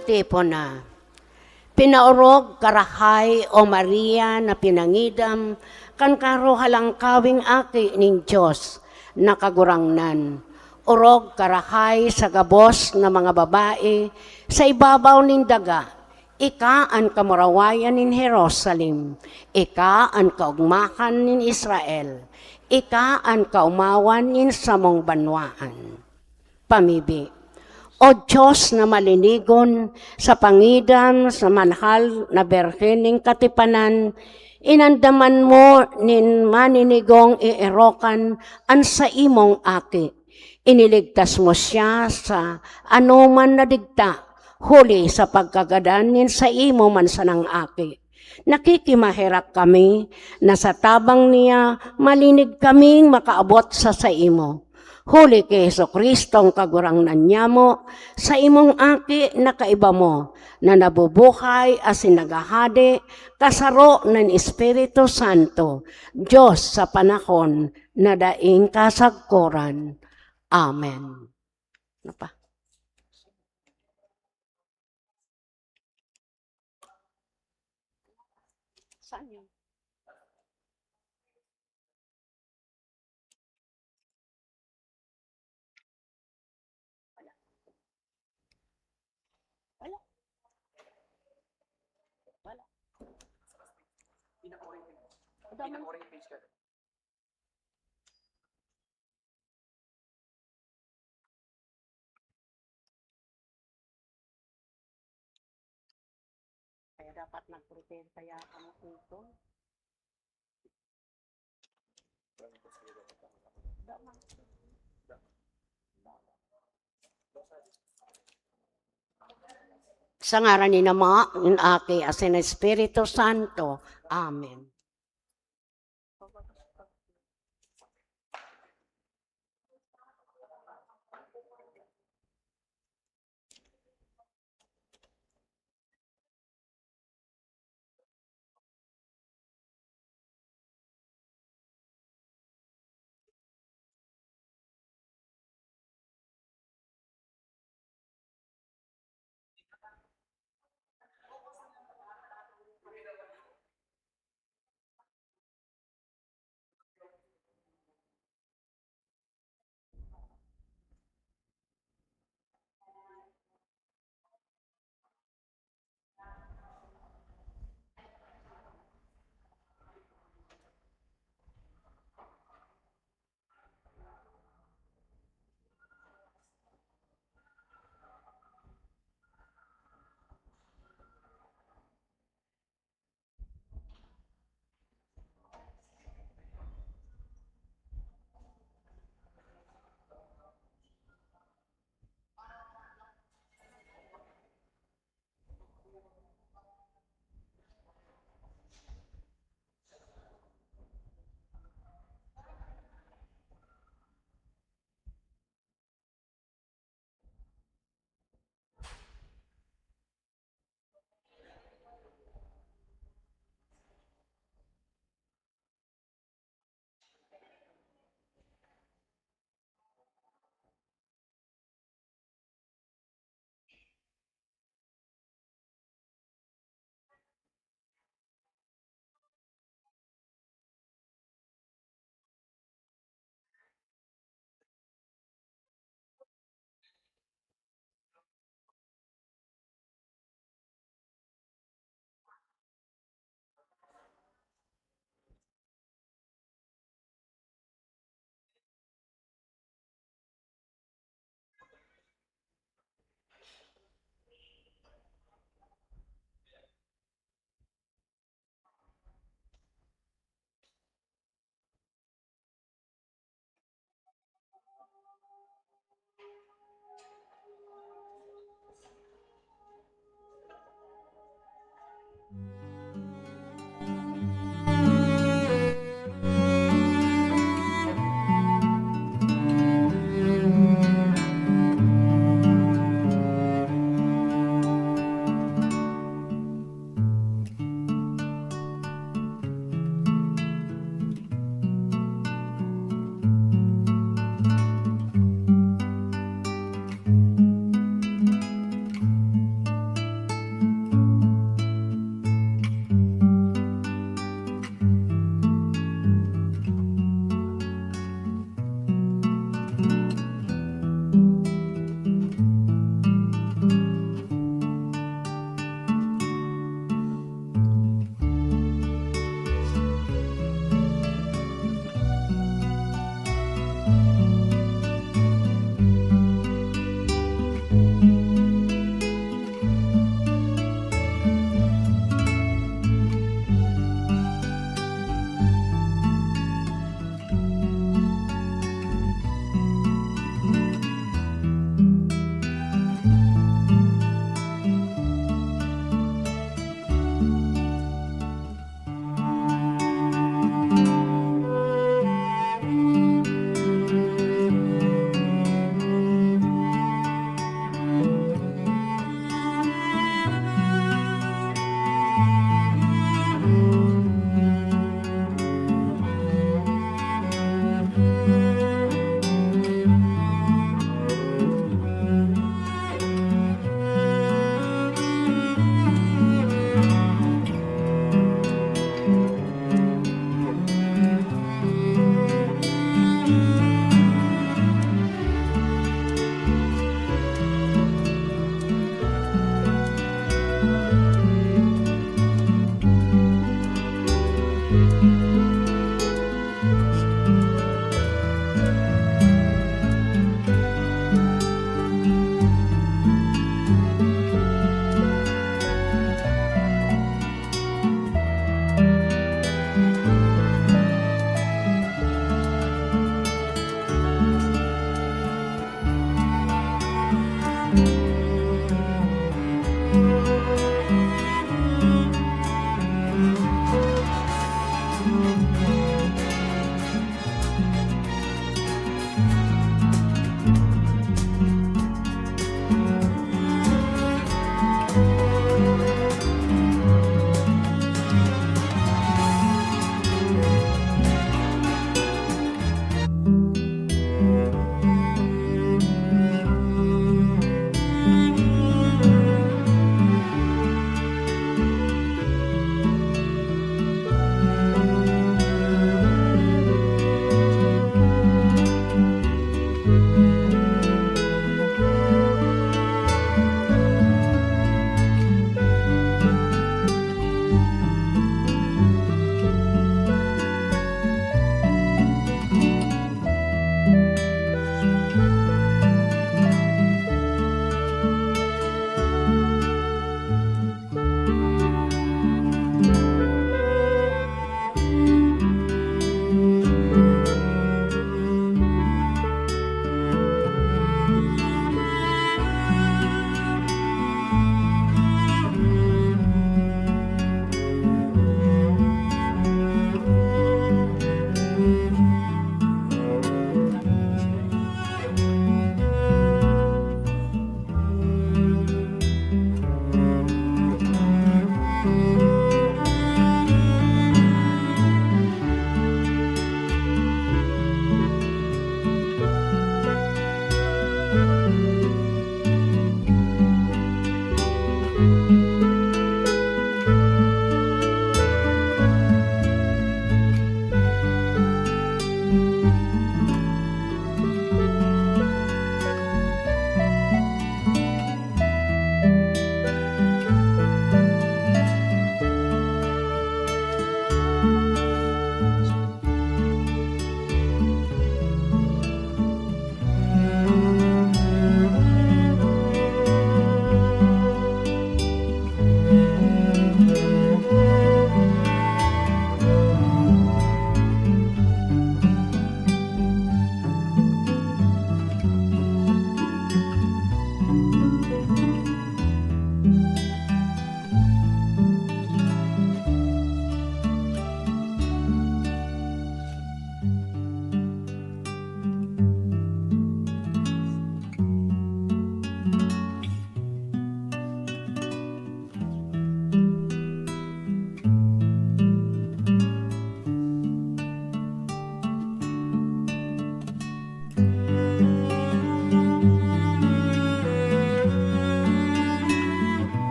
Tipon na. Pinaorog ka rahay, O Maria, na pinangidam kan karuhalangkawing Aki nin Dios na Kagurangnan. Orog ka rahay sa gabos na mga babae sa ibabaw nin daga. Ika an kamurawayan nin Jerusalem. Ika an kaogmahan nin Israel. Ika an kaomawan nin samong banwaan. Pamibi. O Dios na malinigon, sa pangidan sa manhal na Birhen nin katipanan, inandaman mo nin maninigong eerokan an saimong Aki. Iniligtas mo siya sa anoman na digta, huli sa pagkagadan nin saimo man sanang Aki. Nakikimaherak kami na sa tabang niya, malinig kaming makaabot sa saimo. Huli ki Jesu-Cristo an Kagurangnan niyamo, saimong Aki na kaiba mo, na nabubuhay asin naghahade, kasaro nin Espiritu Santo, Dios sa panahon na daing kasagkoran. Amen. Ano pa? Saan yun? Wala. Wala. Wala. Pinaka-orange page. Pinaka-orange page ka. Kaya dapat nag-prepare kaya kami dito. Sa ngaran ni Ama, nin Aki, asin Espiritu Santo. Amen.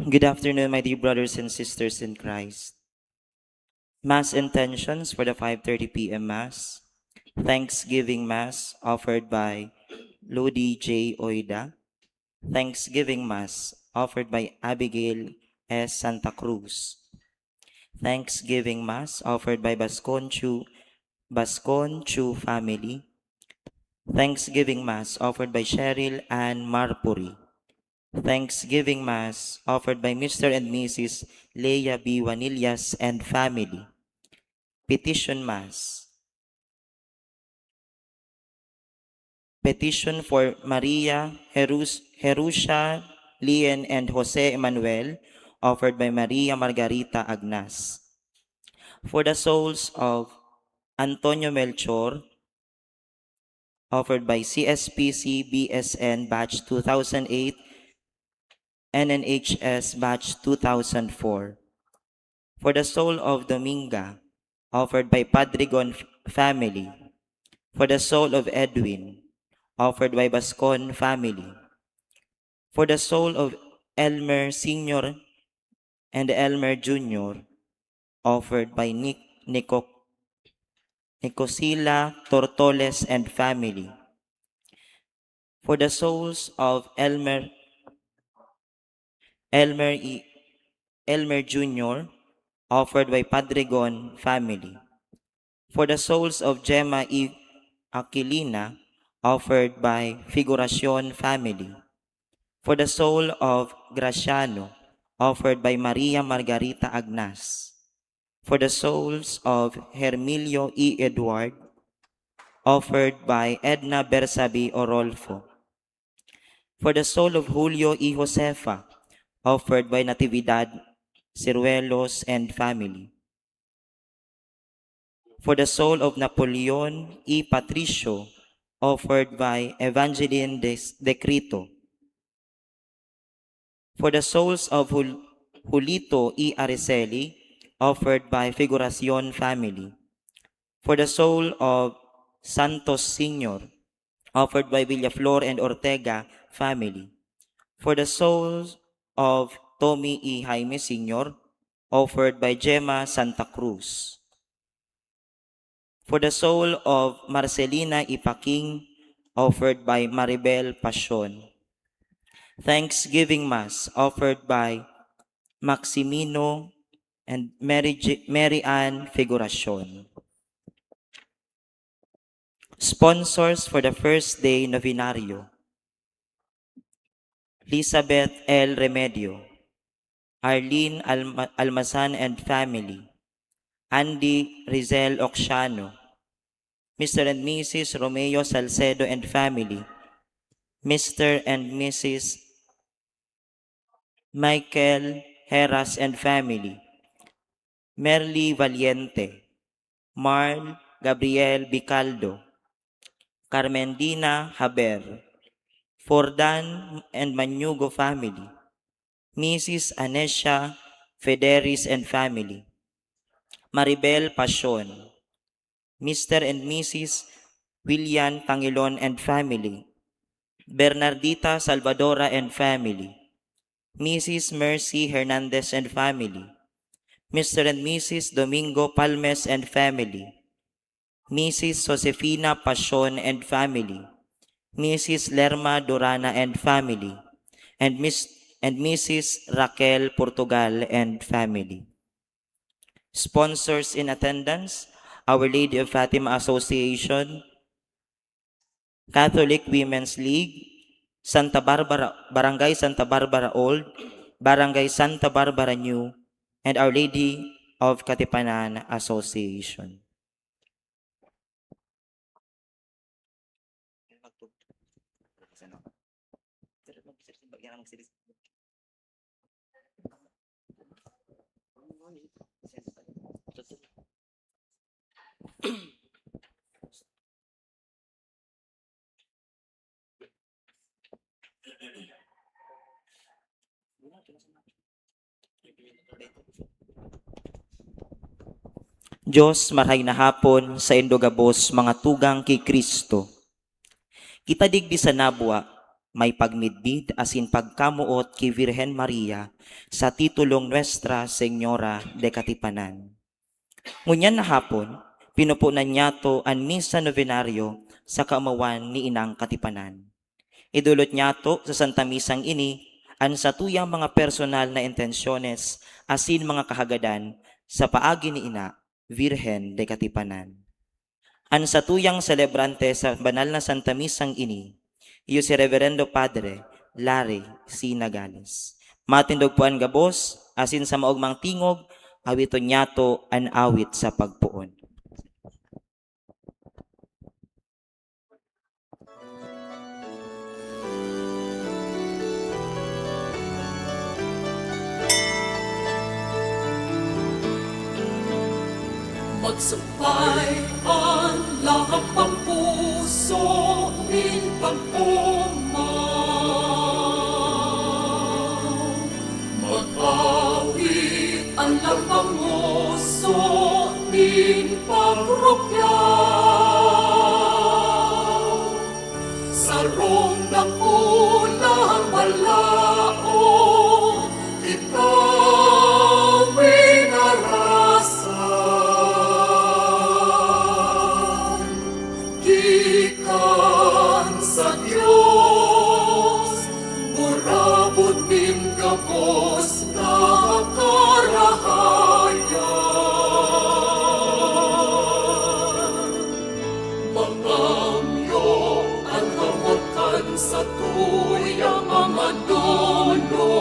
Good afternoon, my dear brothers and sisters in Christ. Mass intentions for the five thirty p m Mass. Thanksgiving Mass offered by Lodi J Oida. Thanksgiving Mass offered by Abigail S Santa Cruz. Thanksgiving Mass offered by Bascon Chu, Bascon Chu family. Thanksgiving Mass offered by Cheryl Ann Marpuri. Thanksgiving Mass offered by Mister and Missus Leia B Vanillas and family. Petition Mass. Petition for Maria Herus-, Herusha, Lien, and Jose Emmanuel, offered by Maria Margarita Agnas. For the souls of Antonio Melchor, offered by C S P C B S N Batch two thousand eight, N N H S Batch two thousand four. For the soul of Dominga, offered by Padre Gon f-, family. For the soul of Edwin, offered by Bascon family. For the soul of Elmer Senior and Elmer Junior, offered by Nic-, Nico-, Nicosila Tortoles and family. For the souls of Elmer, Elmer E-, Elmer Junior, offered by Padre Gon family. For the souls of Gemma E Aquilina, offered by Figuracion family. For the soul of Graciano, offered by Maria Margarita Agnas. For the souls of Hermilio E Edward, offered by Edna Bersabi Orolfo. For the soul of Julio E Josefa, offered by Natividad Ciruelos and family. For the soul of Napoleon E Patricio, offered by Evangeline Des-, Decrito. For the souls of Jul-, Julito E Araceli, offered by Figuracion family. For the soul of Santos Senior, offered by Villaflor and Ortega family. For the souls of Tommy E Jaime Senior, offered by Gemma Santa Cruz. For the soul of Marcelina Ipaking, offered by Maribel Pasion. Thanksgiving Mass offered by Maximino and Mary J-, Mary Ann Figuracion. Sponsors for the first day novenario: Elizabeth L Remedio, Arlene Alma-, Almasan and family, Andy Rizel Oxiano, Mister and Missus Romeo Salcedo and family, Mister and Missus Michael Heras and family, Merly Valiente, Marl Gabriel Bicaldo, Carmendina Haber, Fordan and Mañugo family, Missus Anesia Federis and family, Maribel Pasion, Mister and Missus William Tangilon and family, Bernardita Salvadora and family, Missus Mercy Hernandez and family, Mister and Missus Domingo Palmes and family, Missus Josefina Pasion and family, Missus Lerma Durana and family, and Miss, and Missus Raquel Portugal and family. Sponsors in attendance: Our Lady of Fatima Association, Catholic Women's League, Santa Barbara, Barangay Santa Barbara Old, Barangay Santa Barbara New, and Our Lady of Katipanan Association. Diyos, marahay na hapon saindo gabos, mga tugang ki Cristo. Kita digdi sa Nabua, may pagmidbid asin pagkamoot ki Virgen Maria sa titulong Nuestra Señora de Katipanan. Ngunyan na hapon, pinupunan niyato an Misa Novenario sa kaomawan ni Inang Katipanan. Idolot niyato sa Santa Misang ini an satuyang mga personal na intensyones asin mga kahagadan sa paagi ni Ina, Virgen de Katipanan. An satuyang selebrante sa banal na Santa Misang ini, iyo si Reverendo Padre Larry C. Nagales. Matindog po an gabos, asin sa maogmang tingog, awiton niyato an awit sa pagpoon. Magsumpay an lahat pang puso nin pag-omaw. Mag-awit an lahat pang puso nin pagrukyaw. Sarong dakulang balaog kita winarasan gikan sa Dios, burabod nin gabos na karahayan. Mangamyo an kamot kan satuyang mga dolo.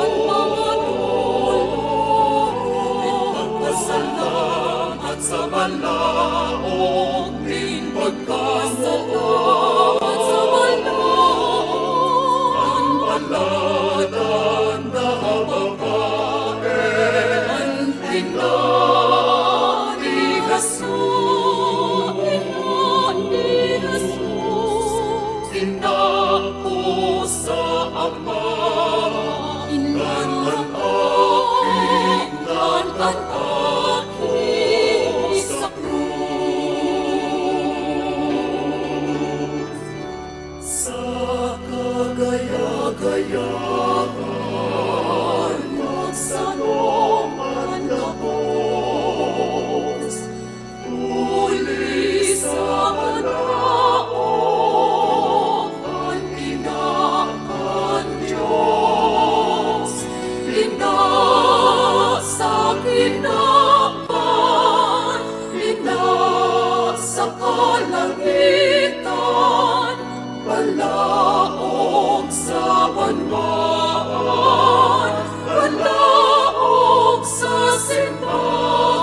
An mga dolo. Ipagpasalamat sa balaog nin pagkamoot. Sa balaog. An paladan na babae. An Ina ni Jesus. Ina ni Jesus. Ina ko sa Ama. Ina. Kan an Aki, kan an Aki sa krus. Sa kagaya-gayaan, magsanom an gabos, huli sa balaog an Ina kan Dios, Ina sa kinaban, Ina sa kalangitan, balaog sa banwaan, balaog sa simbahan.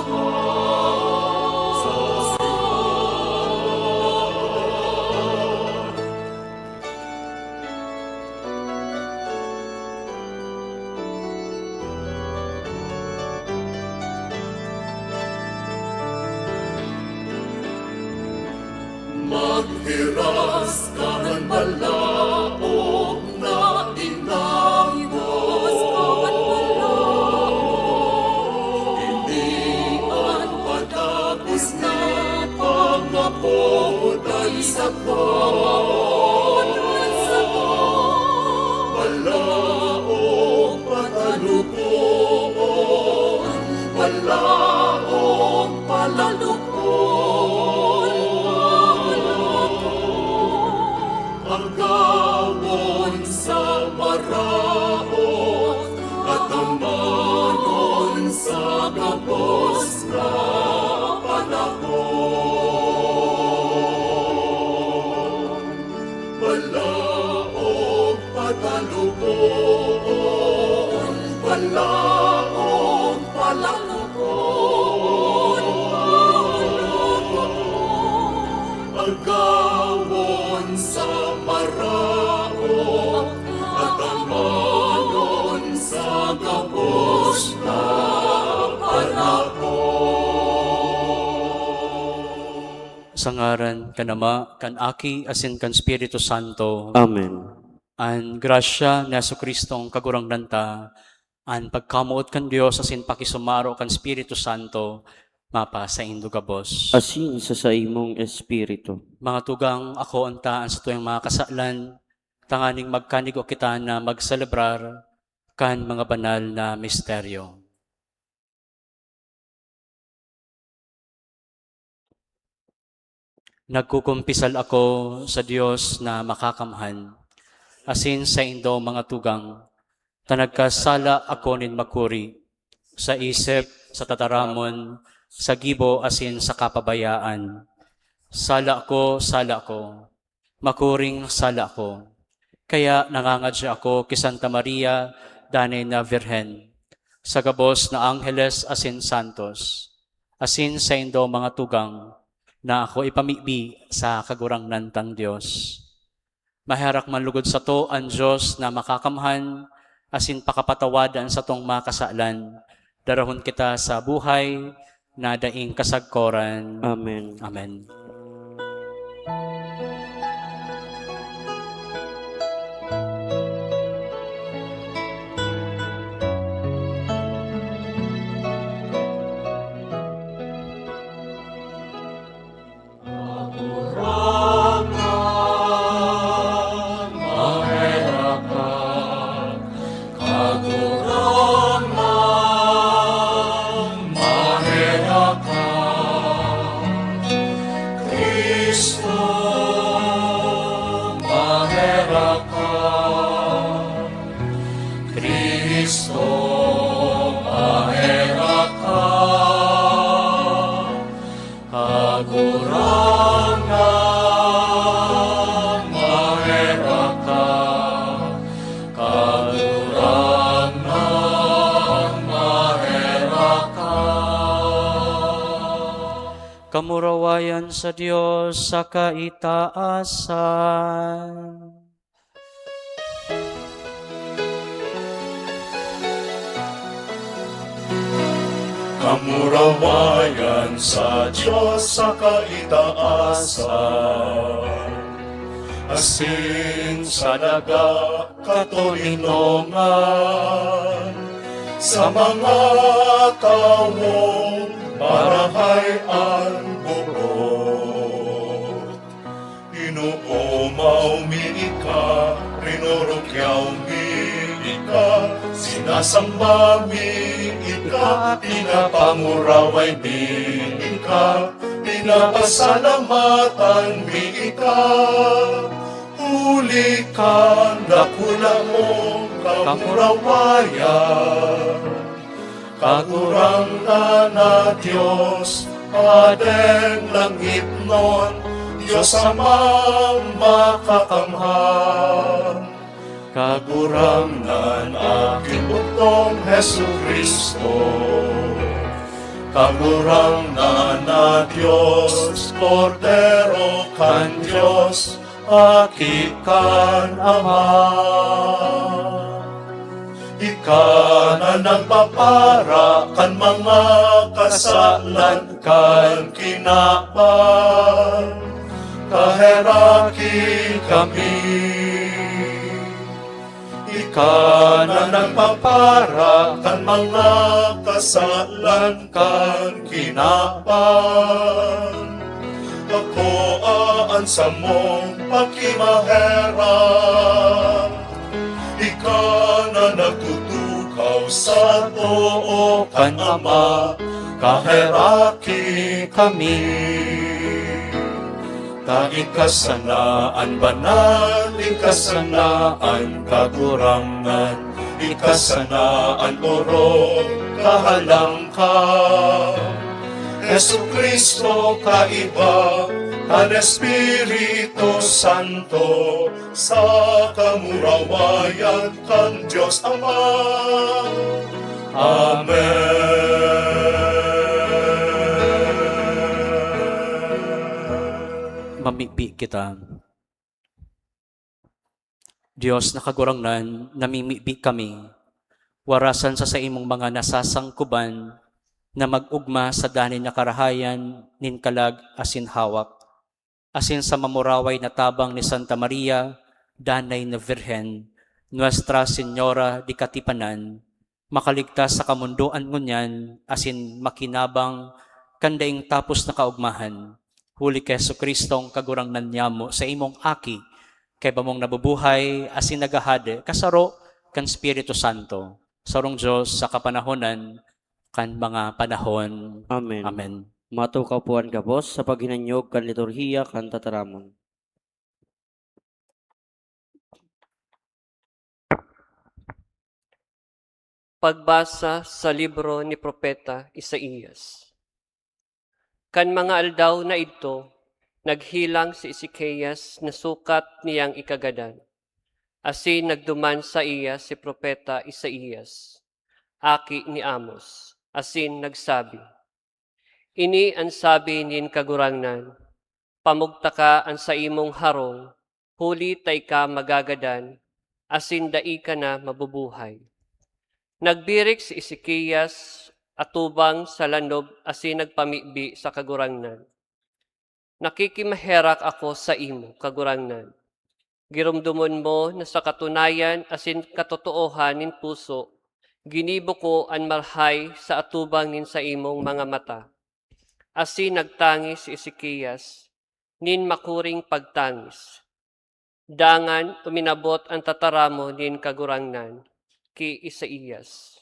Maghiras kan balaog na inabot. Ini an patapos na pangapotan sa Balaog patalukoon, balaog palalukoon. Agawon sa maraot, at amanon sa gabos na panahon. Balaog patalukoon, balaog palalukoon. Sa ngaran kan Ama, kan Aki, asin kan Espiritu Santo. Amen. An grasya ni Jesu-Cristong Kagurangnan ta, an pagkamoot kan Dios asin pakisumaro kan Espiritu Santo, mapasaindo gabos. Asin sa saimong espiritu. Mga tugang, akoon ta an satuyang mga kasalan, tanganing magkanigwa kita na magselebrar kan mga banal na misteryo. Nagkukumpisal ako sa Dios na Makakamhan, asin saindo, mga tugang, ta nagkasala ako nin makuri, sa isip, sa tataramon, sa gibo, asin sa kapabayaan. Sala ko, sala ko, makuring sala ko. Kaya nangangadya ako ki Santa Maria, danay na Birhen, sa gabos na angheles asin santos, asin saindo, mga tugang, na ako ipamibi sa Kagurangnan tang Dios. Maherak man lugod sato an Dios na Makakamhan, asin pakapatawad an satong mga kasalan, darahon kita sa buhay na daing kasagkoran. Amen. Amen. Cristo, maherak ka. Kagurangnan, maherak ka. Kagurangnan, maherak ka. Kamurawayan sa Dios sa kaitaasan. Kamurawayan sa Dios sa kaitaasan, asin sa daga katoninongan, sa mga tawong marahay an boot. Inoomaw mi ika, rinurukyaw mi ika, sinasamba mi ika, pinapanguraway mi ika, pinapasalamatan mi ika, huli kan dakula mong kamurawayan. Kagurangnan na Dios, Hadeng langitnon, Dios Amang makakamhan. Kagurangnan, Aking bugtong Jesu-Cristo. Kagurangnan na Dios, Kordero kan Dios, Aki kan Ama. Ika na nagpapara kan mga kasalan kan kinaban, kaheraki kami. Ika na nagpapara kan mga kasalan kan kinaban, akoa an samong pakimaherak. Ika na nagtutukaw sa too kan Ama, kaheraki kami. Ta ika sana an banal, ika sana an Kagurangnan, ika sana an orog, kahalangkaw. Jesu-Cristo, kaiba kan Espiritu Santo, sa kamurawayan kan Dios Ama. Amen. Mamibi kita. Dios na Kagurangnan, namimibi kami, warasan sa saimong mga nasasangkuban na mag-ogma sa danay na karahayan nin kalag asin hawak. asin sa mamuraway na tabang ni Santa Maria, Danay na Virgen, Nuestra Señora de Katipanan, makaligtas sa kamondoan ngunyan asin makinabang kan daing tapos na kaogmahan, huli ki Jesu-Cristong Kagurangnan niyamo, sa imong Aki, kaiba mong nabubuhay asin naghahade, kasaro kan Espiritu Santo, sarong Dios sa kapanahonan kan mga panahon. Amen. Amen. Matukaw po an gabos sa paghinanyog kan liturhiya kan tataramon. Pagbasa sa libro ni Propeta Isaias. Kan mga aldaw na idto, naghelang si Ezekias na sukat niyang ikagadan, asin nagduman saiya si Propeta Isaias, aki ni Amos, asin nagsabi, "Ini an sabi nin Kagurangnan, 'Pamugtaka an saimong harong, huli ta ika magagadan, asin dai ka na mabubuhay.'" Nagbirik si Ezekias atubang sa lanob asin nagpamibi sa Kagurangnan, "Nakikimaherak ako saimo, Kagurangnan. Giromdomon mo na sa katunayan asin katotoohan nin puso, ginibo ko an marhay sa atubang nin saimong mga mata." Asin nagtangis si Ezekias nin makuring pagtangis. Dangan uminabot an tataramon nin Kagurangnan ki Isaias,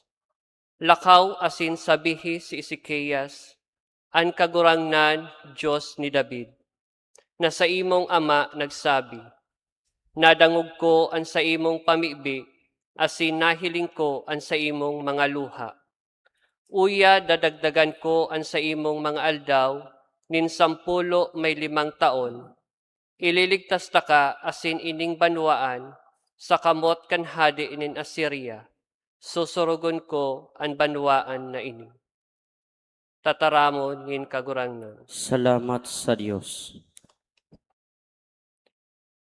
"Lakaw asin sabihi si Ezekias, 'An Kagurangnan, Dios ni David, na saimong ama nagsabi, "Nadangog ko an saimong pamibi, asin nahiling ko an saimong mga luha. Uya, dadagdagan ko an saimong mga aldaw nin sampulo may limang taon. Ililigtas taka asin ining banwaan sa kamot kan hade nin Asiria. Susurugon ko an banwaan na ini." Tataramon nin Kagurangnan. Salamat sa Dios.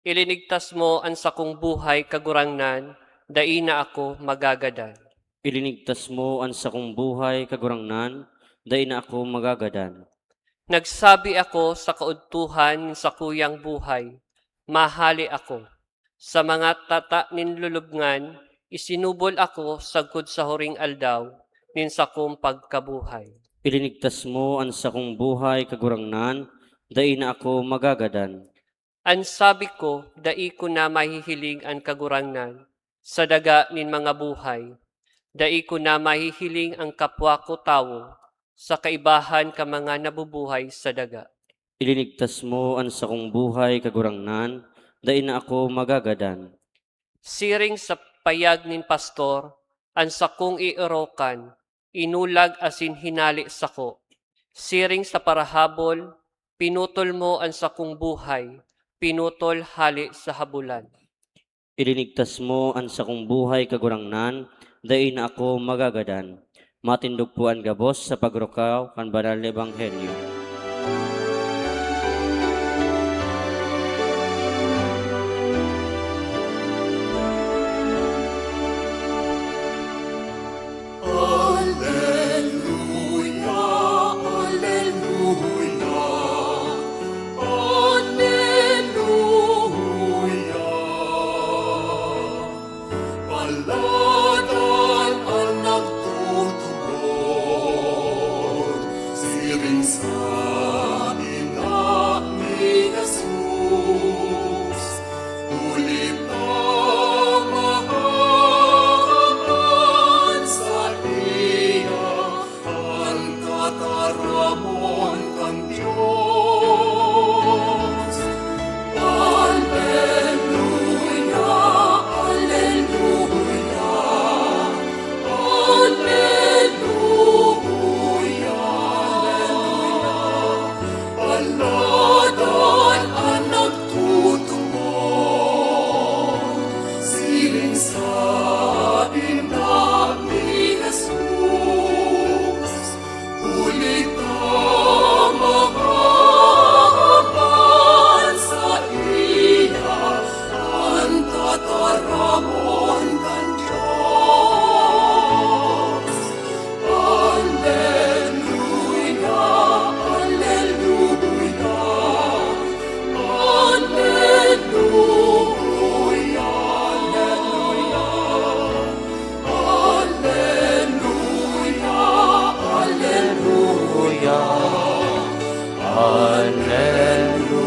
Ilinigtas mo an sakong buhay, Kagurangnan, dai na ako magagadan. Ilinigtas mo an sakong buhay, Kagurangnan, dai na ako magagadan. Nagsabi ako sa kaudtohan nin sakuyang buhay, "Mahale ako." Sa mga tata nin lulubngan, isinubol ako sagkod sa huring aldaw nin sakong pagkabuhay. Ilinigtas mo an sakong buhay, Kagurangnan, dai na ako magagadan. An sabi ko, "Dai ko na mahihiling an Kagurangnan." Sa daga nin mga buhay, dai ko na mahihiling an kapwa ko tawo sa kaibahan kan mga nabubuhay sa daga. Ilinigtas mo an sakong buhay, Kagurangnan, dai na ako magagadan. Siring sa payag nin pastor, an sakong iirokan, inulag asin hinale sako. Siring sa parahabol, pinutol mo an sakong buhay, pinutol hale sa habolan. Ilinigtas mo an sakong buhay, Kagurangnan, dai na ako magagadan. Matindog po an gabos sa pagrukaw kan banal na ebanghelyo. Aleluya, aleluya, aleluya. Paladan an nagtutubod, siring sa ina ni Jesus. Huli pa mahahapan saiya an tataramon kan Dios. Aleluya, aleluya, aleluya, aleluya. Hallelujah.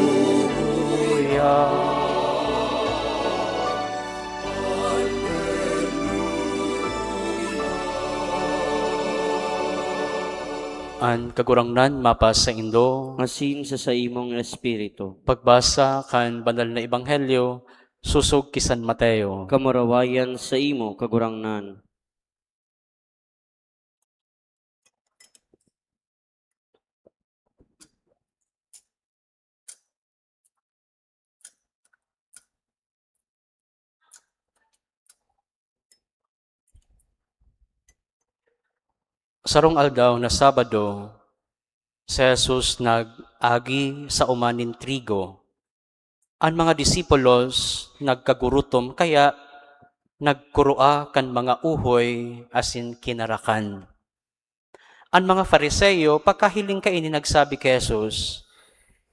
An Kagurangnan mapasaindo. Asin sa saimong espiritu. Pagbasa kan Banal na Ebanghelyo sosog ki San Mateo. Kamurawayan saimo, Kagurangnan. Sarong aldaw na Sabado, si Jesus nag-agi sa uma nin trigo. An mga disipulos nagkagurutom, kaya nagkurua kan mga uhoy asin kinarakan. An mga Fariseo, pagkahiling kaini, nagsabi ki Jesus,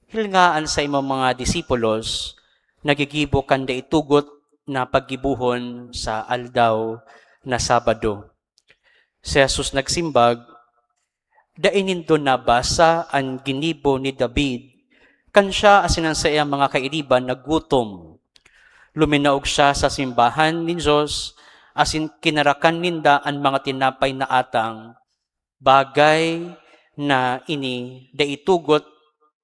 "Hilinga an saimong mga disipulos nagigibo kan dai tugot na paggibohon sa aldaw na Sabado." Si Jesus nagsimbag, "Dai nindo nabasa an ginibo ni David kan siya asin an saiyang mga kairiba nagutom? Luminaog siya sa simbahan nin Dios asin kinarakan ninda an mga tinapay na atang, bagay na ini dai tugot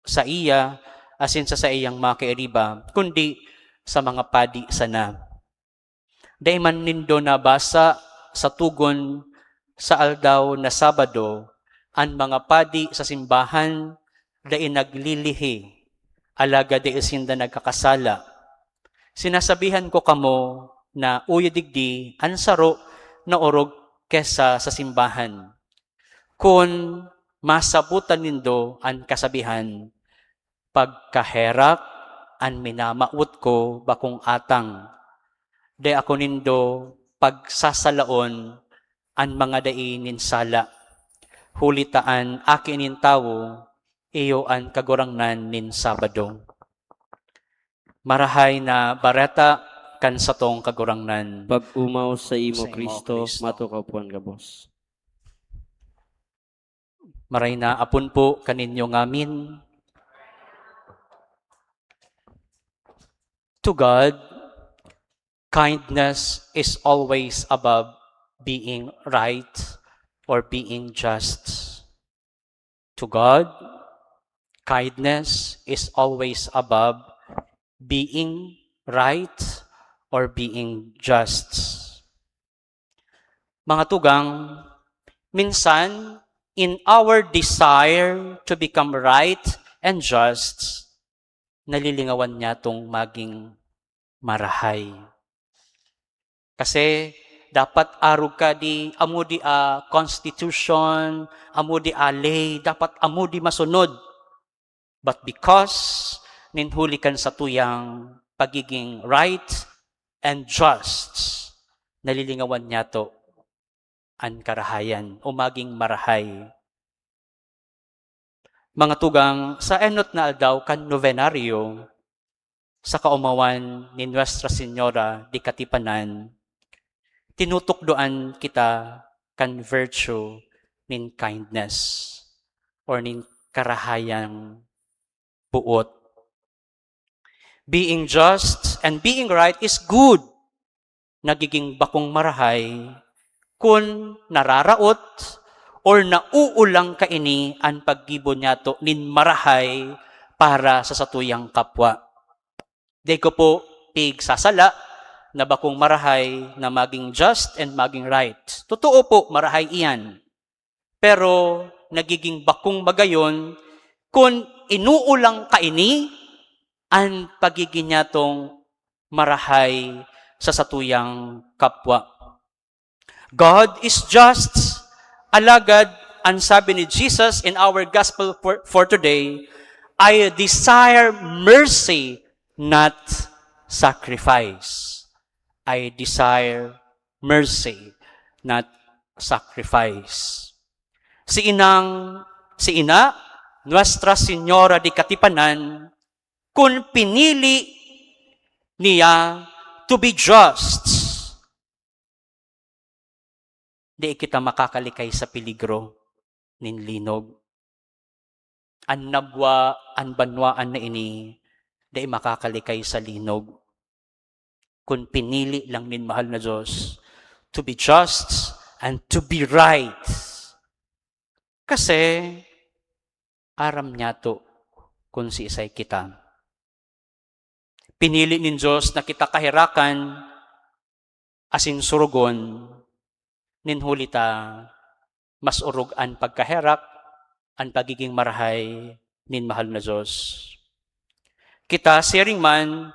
saiya asin sa saiyang mga kairiba, kundi sa mga padi sana." Dai man nindo nabasa sa togon sa aldaw na Sabado, an mga padi sa simbahan dai naglilihi, alagad dai sinda nagkakasala. Sinasabihan ko kamo na uyo digdi an saro na orog kesa sa simbahan. Kun masabotan nindo an kasabihan, "Pagkaherak an minamawot ko bakong atang," dai ako nindo pagsasalaon an mga dai nin sala, huli ta an Aki nin Tawo iyo an Kagurangnan nin Sabado. Marahay na bareta kan satong Kagurangnan. Pag-omaw saimo, Saimo, Cristo, Cristo. Matukaw po an gabos. Maray na apon po kaninyo ngamin. To God, kindness is always above being right or being just. To God, kindness is always above being right or being just. Mga tugang, minsan, in our desire to become right and just, nalilingawan niya tong maging marahay. Kasi dapat arog ka di, amo di a constitution, amo di a ley, dapat amo di masunod. But because nin huli kan satuyang pagiging right and just, nalilingawan niyato an karahayan o maging marahay. Mga tugang, sa enot na aldaw kan Novenario, sa kaomawan ni Nuestra Señora de Katipanan, tinutukdoan kita kan virtue nin kindness or nin karahayang boot. Being just and being right is good. Nagiging bakong marahay kun nararaot or nauulang kaini an paggibo niyato nin marahay para sa satuyang kapwa. Dai ko po pigsasala na bakong marahay na maging just and maging right. Totoo po, marahay iyan. Pero nagiging bakong magayon kun inuulang kaini an pagigin niyatong marahay sa satuyang kapwa. God is just. Alagad, an sabi ni Jesus in our gospel for, for today, "I desire mercy, not sacrifice." "I desire mercy, not sacrifice." Si inang, si ina, Nuestra Señora de Katipanan, kun pinili niya to be just, di kita makakalikay sa peligro nin linog. An nabwa, an banwaan na ini, dai makakalikay sa linog. Kun pinili lang nin mahal na Diyos to be just and to be right. Kasi aram niya to kun siisay kita. Pinili nin Diyos na kita kaherakan asin surugon, nin huli ta mas orog an pagkaherak, an pagiging marahay nin mahal na Diyos. Kita, siring man,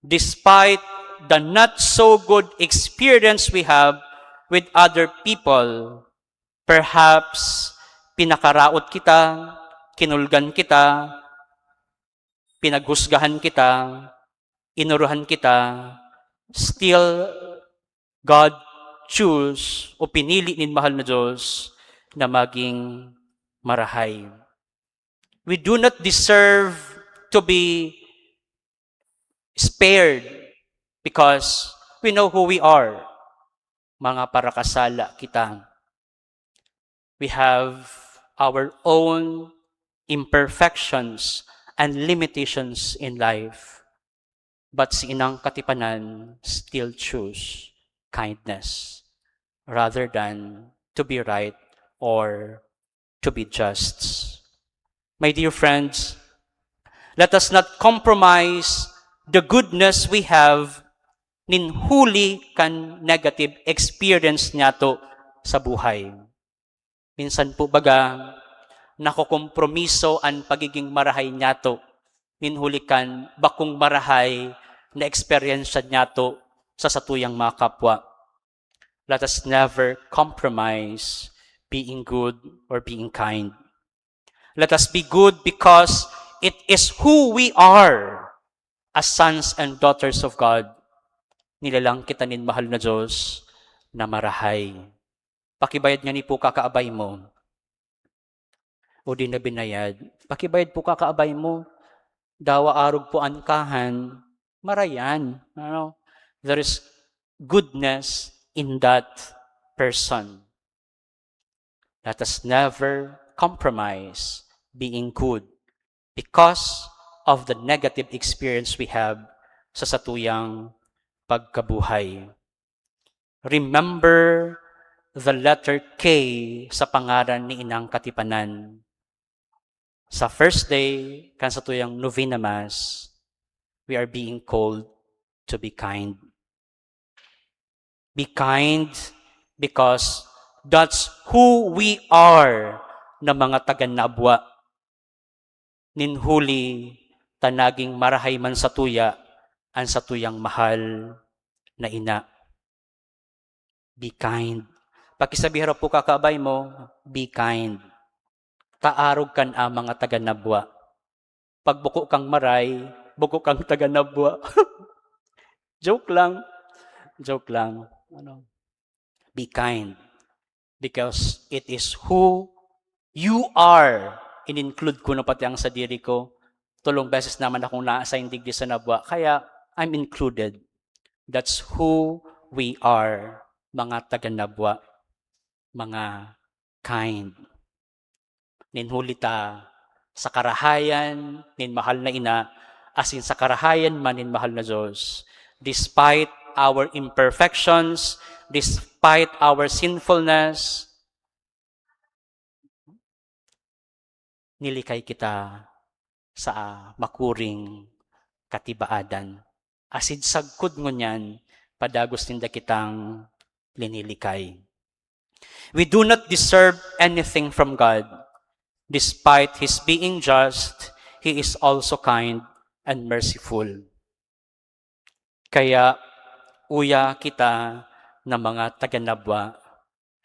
despite the not so good experience we have with other people, perhaps pinakaraot kita, kinulgan kita, pinaghusgahan kita, inuruhan kita, still God choose o pinili nin mahal na Diyos na maging marahay. We do not deserve to be spared because we know who we are. Mga parakasala kita. We have our own imperfections and limitations in life. But si inang katipanan still choose kindness rather than to be right or to be just. My dear friends, let us not compromise the goodness we have nin huli kan negative experience niyato sa buhay. Minsan po baga, nakokompromiso an pagiging marahay niyato nin huli kan bakong marahay na eksperyensya niyato sa satuyang mga kapwa. Let us never compromise being good or being kind. Let us be good because it is who we are as sons and daughters of God. Nilalang kita nin mahal na Diyos na marahay. Pakibayad ngani po kakaabay mo. O di na binayad. Pakibayad po kakaabay mo. Dawa arog po an kahan. Marayan. Ano? There is goodness in that person. Let us never compromise being good because of the negative experience we have sa satuyang pagkabuhay. Remember the letter K sa pangaran ni Inang Katipanan. Sa first day kan satuyang novena mass, we are being called to be kind. Be kind because that's who we are na mga taga-Nabua. Nin huli ta naging marahay man satuya an satuyang mahal na ina. Be kind. Pakisabi harap po kakaabay mo, be kind. Ta arog kan a mga taga-Nabua. Pag buko kang maray, buko kang taga-Nabua. Joke lang. Joke lang. Ano? Be kind. Because it is who you are. In-include ko na pati ang sadiri ko. Tulong beses naman akong na-assign digdi sa Nabua. Kaya, I'm included. That's who we are, mga taga-Nabua. Mga kind. Nin huli ta, sa karahayan nin mahal na ina, asin sa karahayan man nin mahal na Dios, despite our imperfections, despite our sinfulness, nilikay kita sa makuring katibaadan. Asin sagkod ngunyan, padagos ninda kitang linilikay. We do not deserve anything from God. Despite His being just, He is also kind and merciful. Kaya, uya kita na mga taga-Nabua,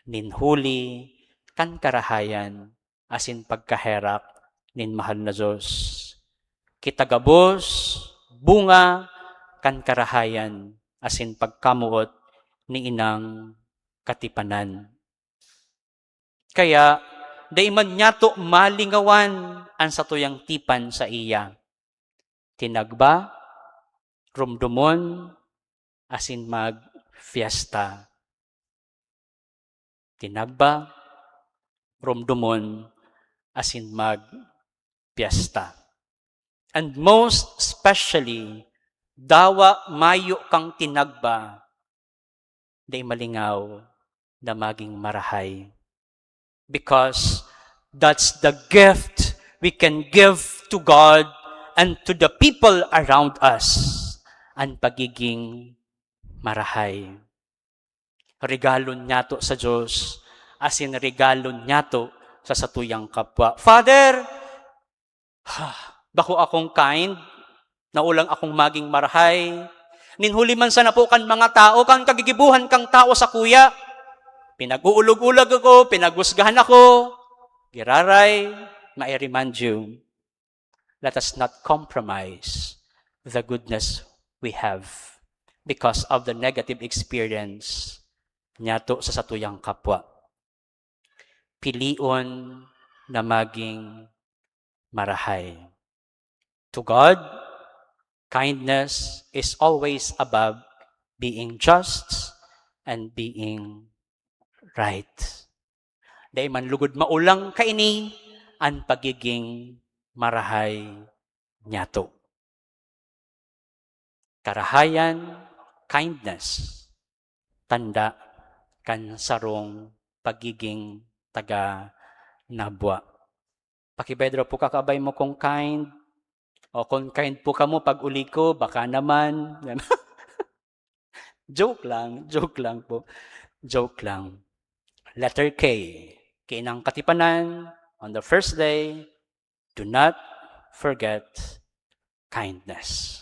nin huli kan karahayan asin pagkaherak nin mahal na Dios. Kita gabos bunga kan karahayan asin pagkamoot ni Inang Katipanan. Kaya, dai man niyato malingawan an satuyang tipan saiya. Tinagba, romdomon, asin magfiesta. Tinagba, romdomon, asin mag pyesta. And most especially, dawa mayo kang tinagba, dai malingaw na maging marahay. Because that's the gift we can give to God and to the people around us, an pagiging marahay. Regalo niyato sa Diyos, asin regalo niyato sa satuyang kapwa. Father, bako akong kind, na ulang akong maging marahay. Nin huli man sana po kan mga tao, kan kagigibuhan kang tao sakuya. Pinag-uulog-ulag ako, pinaghusgahan ako. Giraray, I remind you, let us not compromise the goodness we have because of the negative experience niyato sa satuyang kapwa. Pilion na maging marahay. To God, kindness is always above being just and being right. Dai man lugod maulang kaini an pagiging marahay niyato. Karahayan, kindness, tanda kan sarong pagiging taga Nabua. Pakibay daw po kakaabay mo kung kind. O kung kind po kamo pag uli ko, baka naman. Joke lang, joke lang po. Joke lang. Letter K. Kainang katipanan, on the first day, do not forget kindness.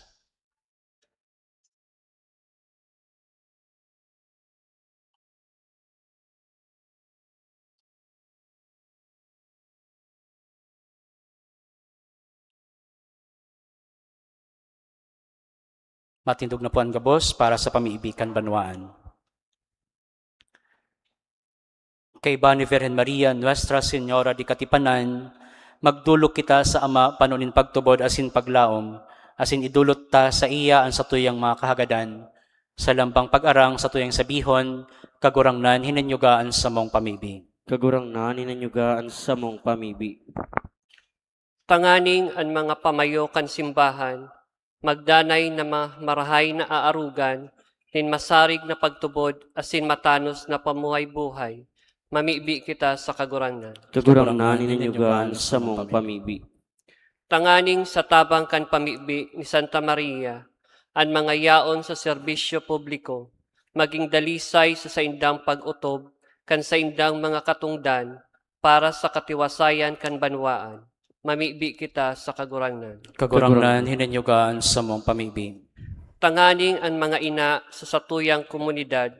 Matindog na po an gabos para sa pamibi kan banwaan. Kaiba ni Virgen Maria, Nuestra Señora de Katipanan, magdolok kita sa Ama pano nin pagtubod asin paglaom, asin idolot ta saiya an satuyang mga kahagadan. Sa lambang pag-arang, satuyang sabihon, Kagurangnan, hinanyuga an samong pamibi. Kagurangnan, hinanyuga an samong pamibi. Tanganing an mga pamayo kan simbahan magdanay na ma-, marahay na aarogan nin masarig na pagtubod asin matanos na pamuhay-buhay, mamibi kita sa Kagurangnan. Kagurangnan, hinanyuga an samong pamibi. Tanganing sa tabang kan pamibi ni Santa Maria, an mga yaon sa serbisyo publiko magin dalisay sa saindang pag-otob kan saindang mga katongdan para sa katiwasayan kan banwaan. Mamibi kita sa Kagurangnan. Kagurangnan, hinanyuga an samong pamibi. Tanganing an mga ina sa satuyang komunidad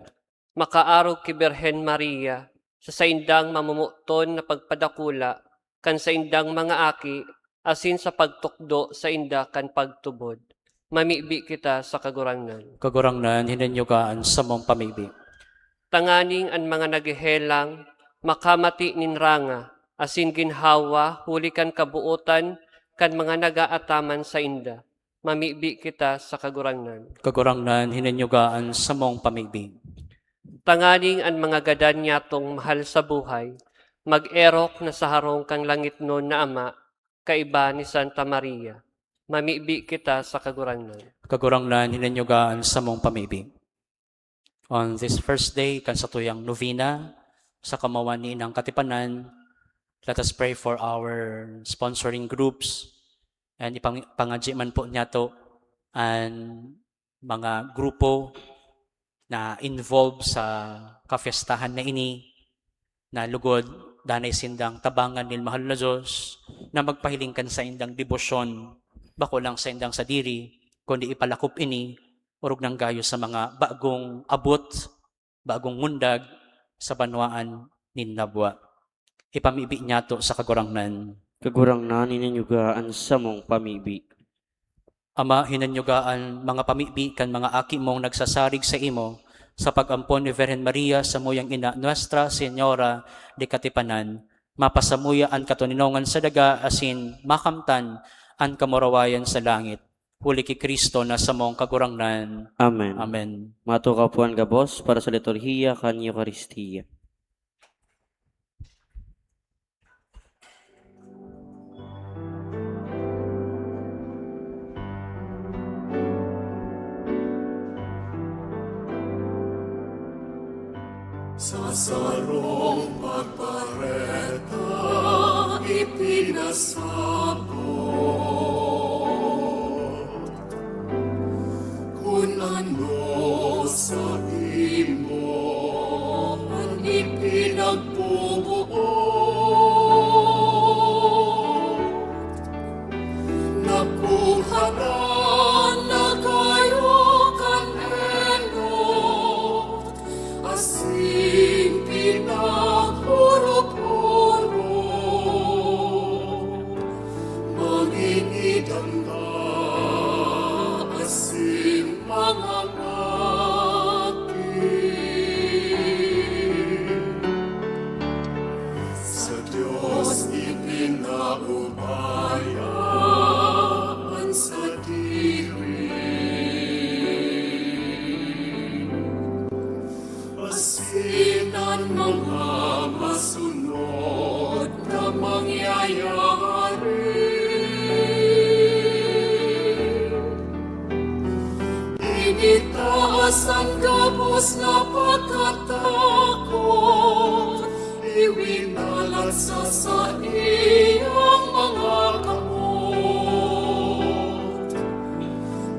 makaarog ki Birhen Maria sa saindang mamomoton na pagpadakula kan saindang mga aki asin sa pagtukdo sainda kan pagtubod. Mamibi kita sa Kagurangnan. Kagurangnan, hinanyuga an samong pamibi. Tanganing an mga naghehelang makamati nin ranga asin ginhawa huli kan kabootan kan mga nag-aataman sainda. Mamibi kita sa Kagurangnan. Kagurangnan, hinanyuga an samong pamibi. Tanganing an mga gadan niyatong mahal sa buhay mag-erok na sa harong kan langitnon na Ama, kaiba ni Santa Maria. Mamibi kita sa Kagurangnan. Kagurangnan, hinanyuga an samong pamibi. On this first day kan satuyang novena, sa kamawan ni Inang Katipanan, let us pray for our sponsoring groups, and ipang-, ipangadyi man po niyato an mga grupo na involved sa kafestahan na ini, na lugod danay sindang tabangan nin mahal na Diyos, na magpahiling kan saindang debosyon, bako lang saindang sadiri, kundi ipalakop ini orog nang gayo sa mga bagong abot, bagong mundag sa banwaan nin Nabua. Ipamibi niyato sa Kagurangnan. Kagurangnan, hinanyuga an samong pamibi. Ama, hinanyuga an mga pamibi kan mga aki mong nagsasarig saimo, sa pag-ampon ni Virgen Maria, samuyang ina, Nuestra Señora de Katipanan, mapasamuya an katoninongan sa daga asin makamtan an kamurawayan sa langit. Huli ki Cristo na samong Kagurangnan. Amen. Amen. Matukaw po an gabos para sa liturhiya kan Eukaristia. Sarong pagpareta ipinasabot, kun ano saimo an ipinagbubuot. Nakuhanan na kayo kan enot, asin pinaghurop-hurop, mangingidan ka asin mangangaki. Sa Dios ipinaubaya an sadiri, asin an mga masunod na mangyayari. Initaas an gabos na pagkatakot, iwinalat sa saiyang mga kamot.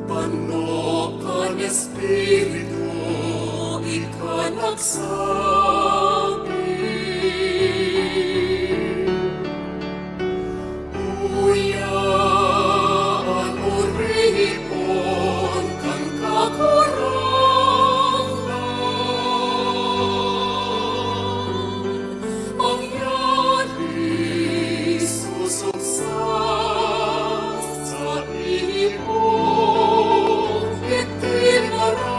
Pano kan Espiritu ika nagsabi, "Uya an oripon kan Kagurangnan." Mangyari susog sa saimong itinaram.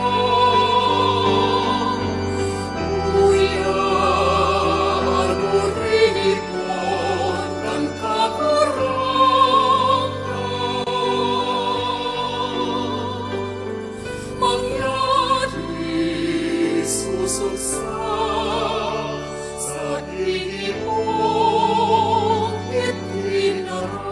Uya an oripon kan Kagurangnan. Mangyari susog sa saimong itinaram.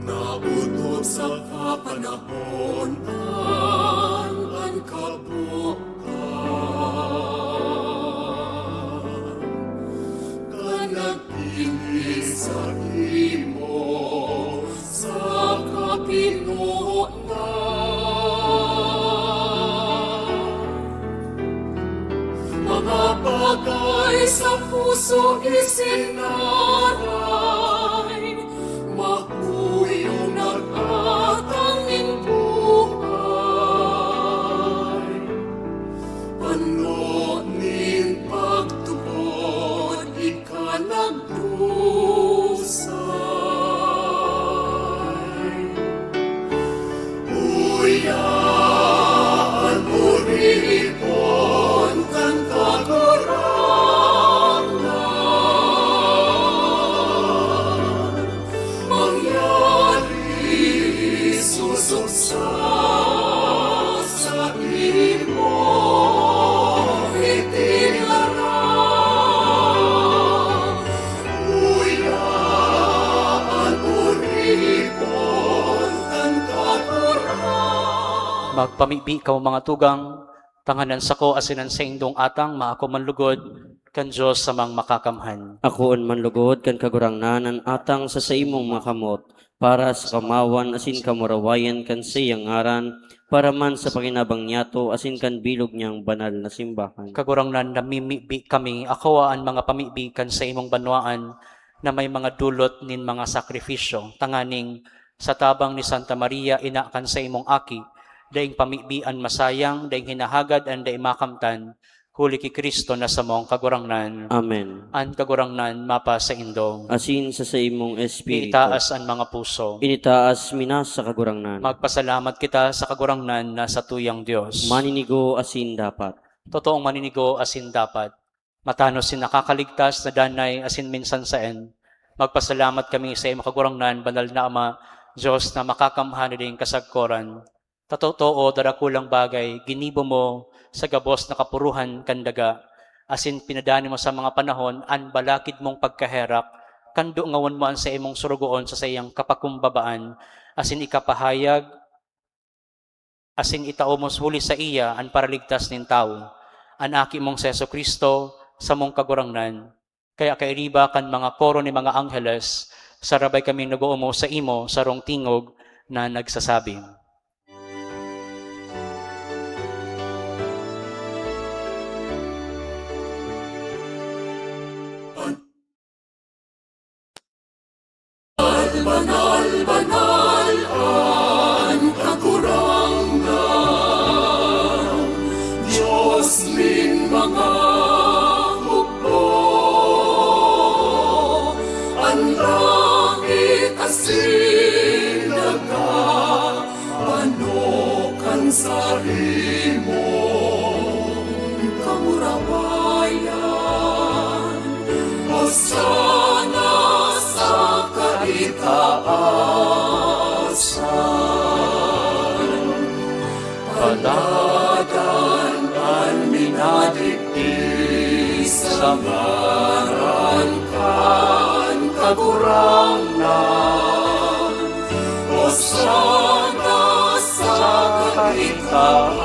Naotob sa kapanahonan an kabuokan kan naggibo saimo sa kapinonan. Mga bagay sa puso isinaray, mahuyo nag-atang nin buhay. Pano nin pagtubod ika nagdusay. Uya an oripon kan Kagurangnan. Mangyari susog sa saimo itinaram. Uya an oripon kan Kagurangnan. Magpamibi kamo, mga tugang, tanganing an sako asin an saindong atang maako man lugod kan Dios samang makakamhan. Akoon man lugod kan Kagurangnan an atang sa saimong mga kamot, para sa kamawan asin kamurawayan kan saiyang ngaran, para man sa pakinabang niyato asin kan bilog niyang banal na simbahan. Kagurangnan, namimibi kami, akoa an mga pamibi kan saimong banwaan na may mga dulot nin mga sakrifisyo, tanganing sa tabang ni Santa Maria, ina kan saimong Aki, daing pamibi an masayang, daing hinahagad an dai makamtan, huli ki Cristo na samong Kagurangnan. Amen. An Kagurangnan mapasaindo. Asin sa saimong espiritu. Iitaas an mga puso. Initaas mi na sa Kagurangnan. Magpasalamat kita sa Kagurangnan na satuyang Dios. Maninigo asin dapat. Totoong maninigo asin dapat. Matanos nin nakakaligtas na danay asin minsan saen. Magpasalamat kami saimo, Kagurangnan, banal na Ama, Dios na makakamhan na daing kasagkoran. Tatotoo, darakulang bagay, ginibo mo sa gabos na kapuruhan kan daga, asin pinadani mo sa mga panahon an balakid mong pagkaherak, kan dungawon mo an saimong Sorogoon sa saiyang kapakumbabaan, asin ikapahayag, asin itao mo huli saiya an Paraligtas nin tawo, an Aki mong si Jesu-Cristo, samong Kagurangnan. Kaya kairiba kan mga koro nin mga angheles, sarabay kaming nag-oomo saimo sarong tingog na nagsasabi, "Banal, banal an Kagurangnan, Dios nin mga hukbo. An langit asin daga pano kan saimong kamurawayan. Hosana sa kaitaasan. Paladan an minadigdi sa ngaran kan Kagurangnan. Hosana sa kaitaasan."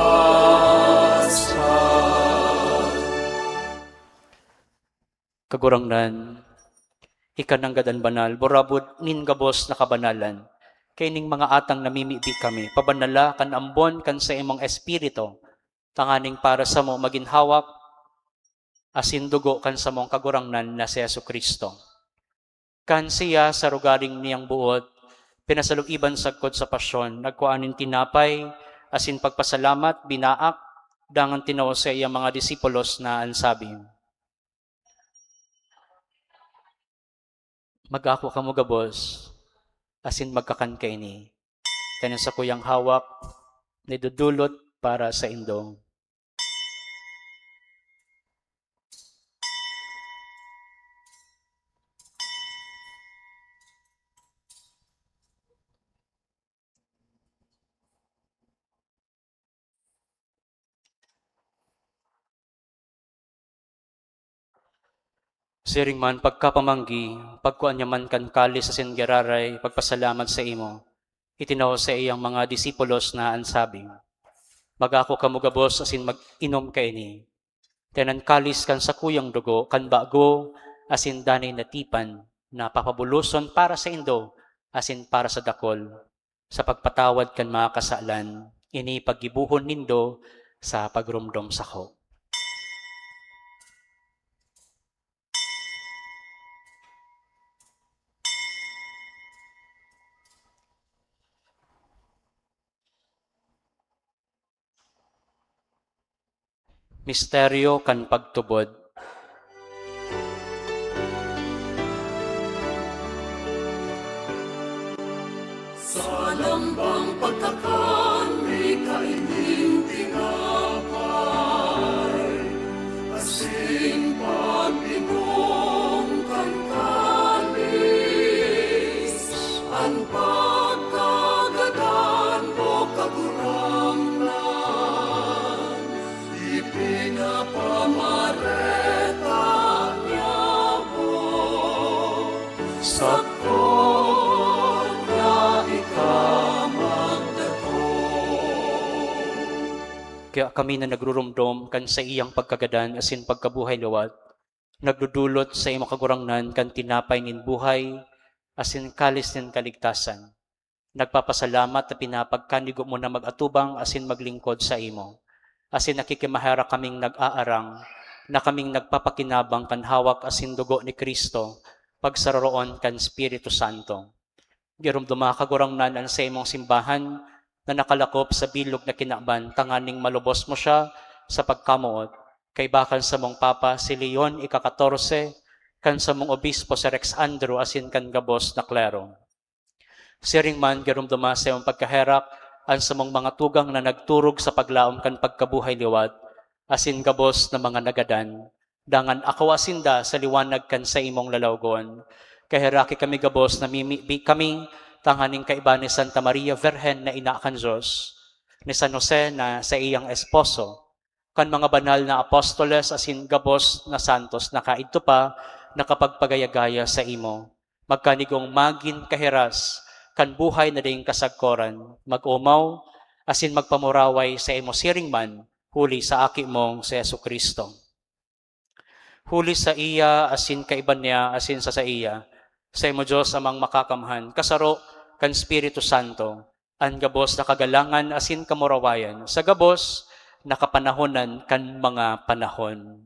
Kagurangnan, ika nanggad an banal, burabod nin gabos na kabanalan. Kaining mga atang namimibi kami, pabanala kan ambon kan saimong Espiritu, tanganing para samo magin hawak asin dugo kan samong Kagurangnan na si Jesu-Cristo. Kan siya sa rogaring niyang boot, pinasalugiban sagkod sa pasyon, nagkua nin tinapay, asin pagpasalamat, binaak, dangan tinao sa iyang mga disipulos na an sabi, "Mag-ako kamo gabos, asin magkakan kaini. Kaya sakuyang hawak na idodolot para saindo." Siring man, pagkapamanggi, pagkua niya man kan kalis asin giraray, pagpasalamat saimo, itinao sa iyang mga disipulos na an sabi, "Mag-ako kamo gabos asin mag-inom kaini. Kaya an kalis kan sakuyang dugo, kan bago asin danay na tipan, na papabuloson para saindo asin para sa dakol, sa pagpatawad kan mga kasalan. Ini paggibohon nindo sa pagromdom sako." Misteryo kan pagtubod. Sa lambang pagkakan, mi kaining tinapay, asin pag-inom kan kalis, an pagkagadan mo, Kagurangnan, ipinapamareta niamo sako na ika magdatong. Kaya kami na nagruromdom kan saiyang pagkagadan asin pagkabuhay liwat, nagdodolot sa imo, Kagurangnan, kan tinapay nin buhay asin kalis nin kaligtasan. Nagpapasalamat ta pinapagkanigo mo na mag-atubang asin maglingkod saimo. Asin nakikimaherak kaming nag-aarang na kaming nagpapakinabang kan hawak asin dugo ni Cristo, pagsaroroon kan Espiritu Santo. Giromdoma, Kagurangnan, an saimong simbahan na nakalakop sa bilog na kinaban, tanganing malubos mo siya sa pagkamoot, kaiba kan samong Papa, si Leon ika-katorse, kan samong Obispo, si Rex Andrew, asin kan gabos na klero. Siring man, giromdoma sa imong pagkaherak an samong mga tugang na nagturog sa paglaom kan pagkabuhay liwat, asin gabos na mga nagadan. Dangan akawa sinda sa liwanag kan saimong lalawgon. Kaheraki kami gabos, namimibi kami tanganing kaiba ni Santa Maria Virgen na Ina kan Dios, ni San Jose na saiyang esposo, kan mga banal na apostoles asin gabos na santos na kaidto pa nakapagpagaya-gaya saimo. Magkanigong magin kahiras kan buhay na daing kasagkoran, mag-omaw asin magpamuraway saimo siring man, huli sa Aki mong si Jesu-Cristo. Huli saiya, asin kaiba niya, asin sa saiya, saimo Dios Amang Makakamhan, kasaro kan Espiritu Santo, an gabos na kagalangan asin kamurawayan sa gabos na kapanahonan kan mga panahon.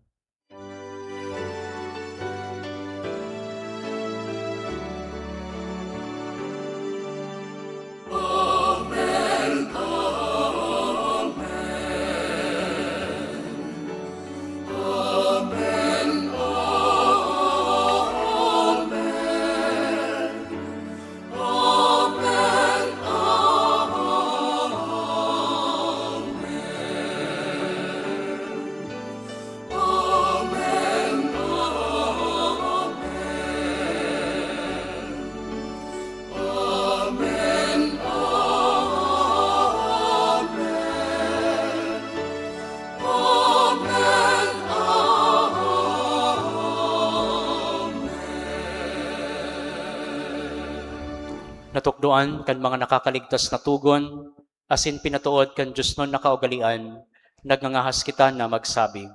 Natukdoan kan mga nakakaligtas na togon, asin pinatood kan diosnon na kaugalean, nagngangahas kita na magsabi.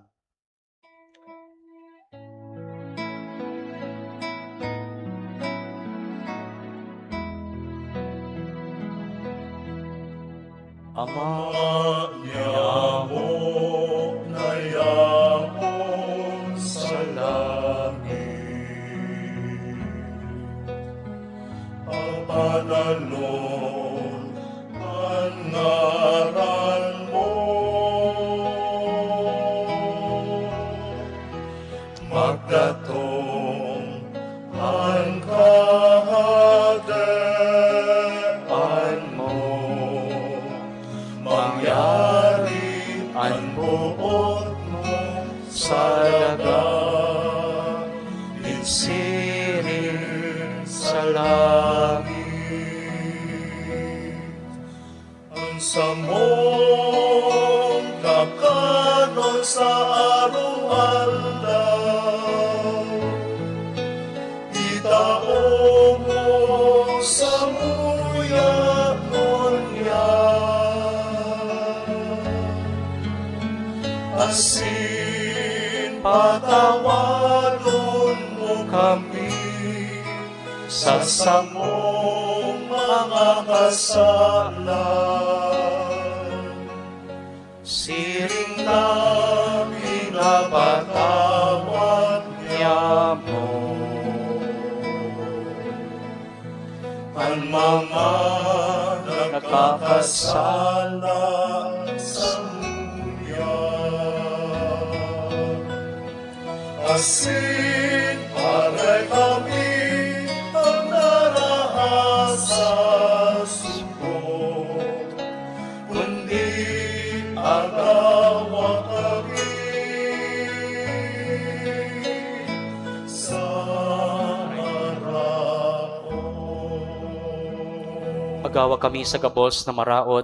Ama, niamo na yapon sa langit. Papananon an ngaran mo. Magdatong an Kahadean mo. Mangyari an boot mo sa daga, siring sa langit. An samong kakanon sa araw-araw, itao mo samuya ngunyan. Asin patawadon mo kami sa samong mga kasalan, siring na pinapatawad niamo an mga nagkakasala samuya. Asin aray kami an naraha sa suko, kundi agawa kami sa maraot. Agawa kami sa gabos na maraot,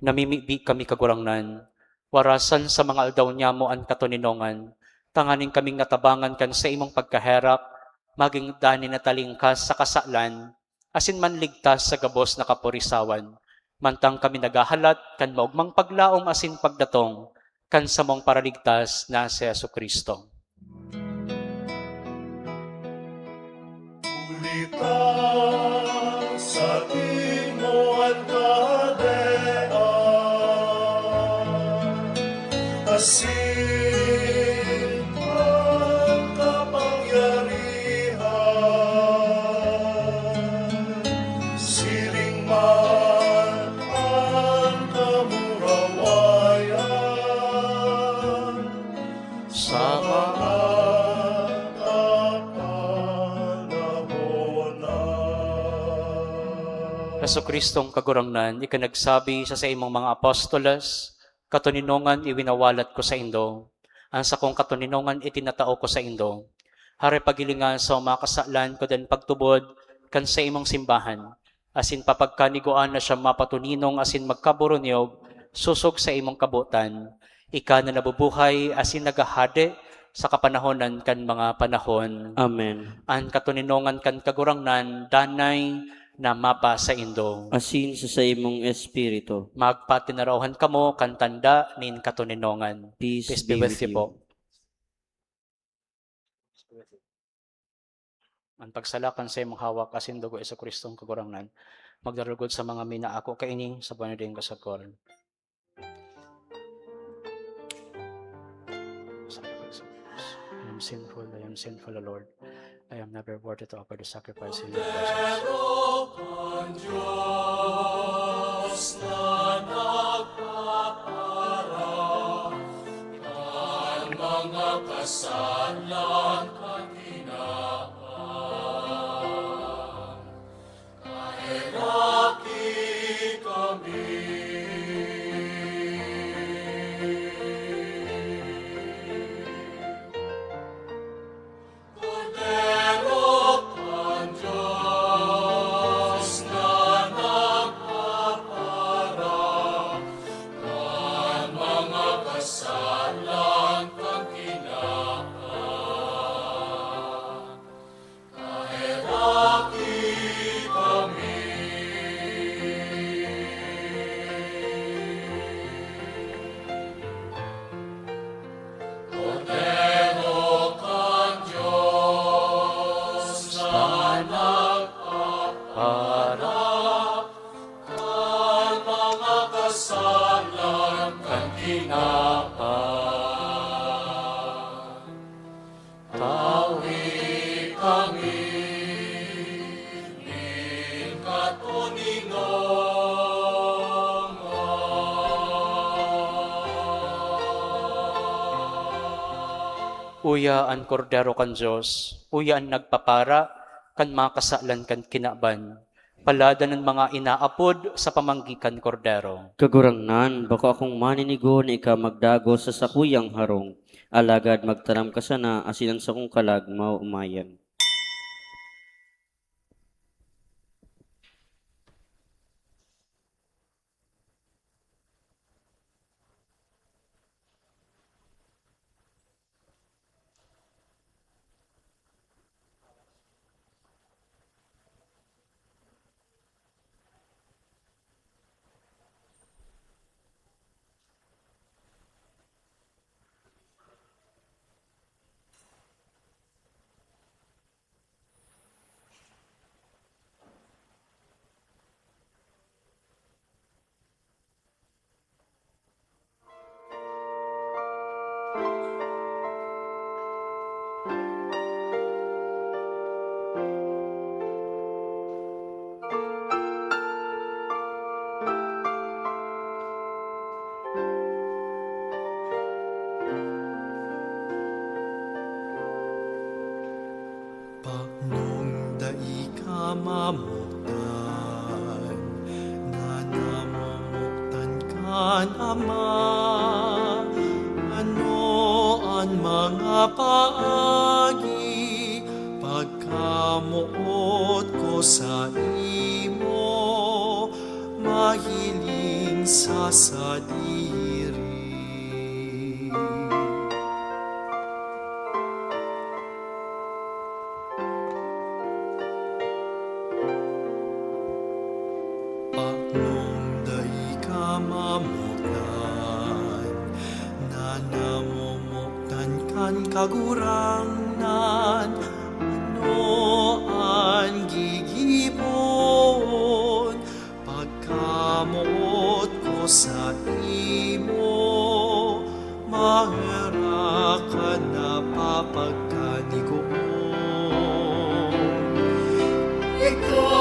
namimibi kami, Kagurangnan, warasan sa mga aldaw niamo an katoninongan, tanganing kaming natabangan kan saimong pagkaherak, magin dai na talingkas sa kasalan, asin manligtas sa gabos na kapurisawan, mantang kami naghahalat kan maogmang paglaom asin pagdatong kan samong Paraligtas na si Jesu-Cristo. Huli ta saimo an Kahadean, asin an kapangyarihan, siring man an kamurawayan sa mga kapanahonan. Jesu-Cristong Kagurangnan, ika nagsabi sa saimong mga apostoles, "Katoninongan iwinawalat ko saindo, an sakong katoninongan itinatao ko saindo." Hare, paghilinga sa mga kasalan ko, dan pagtubod kan saimong simbahan, asin papagkanigwaan na siya mapatoninong asin magkaboronyog Sosog sa imong kabotan, ika na nabubuhay asin naghahade sa kapanahonan kan mga panahon. Amen. An katoninongan kan Kagurangnan danay na mapasaindo. Asin sa saimong espiritu. Magpatinarawan kamo kan tanda nin katoninongan. Peace Peace be be with with you you. po. An pagsalakan sa imong hawak asin dugo, Jesu-Cristong Kagurangnan, magdarugod sa mga minaako kaini sa buhay na daing kasagkoran. I am sinful, I am sinful, O Lord. I am never worthy to offer the sacrifice in your presence. Kordero kan Dios na nagpapara kan mga kasalan kan tinawan, kaheraki kami. Kordero kan Dios na nagpapara kan mga kasalan kan tinawan, kaheraki kami. Kordero kan Dios na nagpapaharap kan mga kasalan kan tinawan, tawi kami nin katoninongan. Uya an Kordero kan Dios, uya an nagpapara kan mga kasalan kan kinaban. Paladan an mga inaapod sa pamanggi kan Kordero. Kagurangnan, bako akong maninigo na ika magdagos sa sakuyang harong, alagad magtaram ka sana asin an sakong kalag maomayan. Paknong dai ka mamotan na namomotan kan Ama, ano an mga paagi pagkamoot ko saimo, mahiling sa sadiri. Paknong dai ka mamotan na namomotan kan Kagurangnan, ano an gigibon pagkamoot ko saimo, maherak kan napapagkanigoon. Ika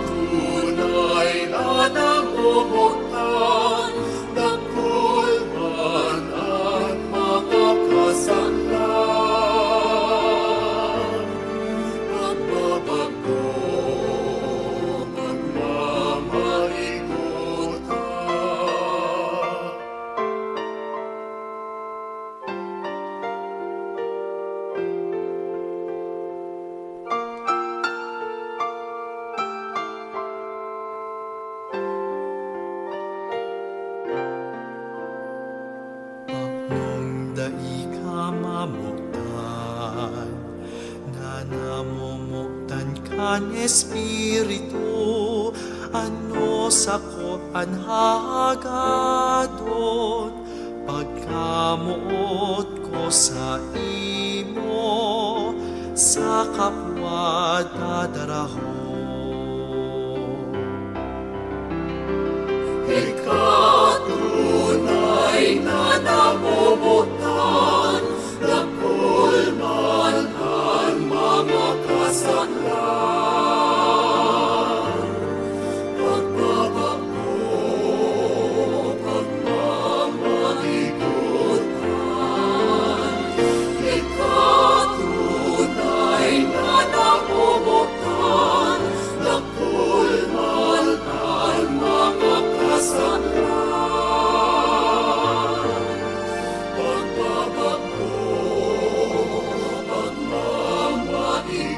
tunay na namomotan, dakul man an mga kasalan. An Espiritu, ano sako an hagadon, pagkamoot ko saimo, sa kapwa dadarahon. Ika tunay na namomotan, dakul man an mga kasalan. Pagbabago, pagmamaigutan, ika tunay na namomotan, dakul man an mga kasalan. Pagbabago, pagmamaigutan.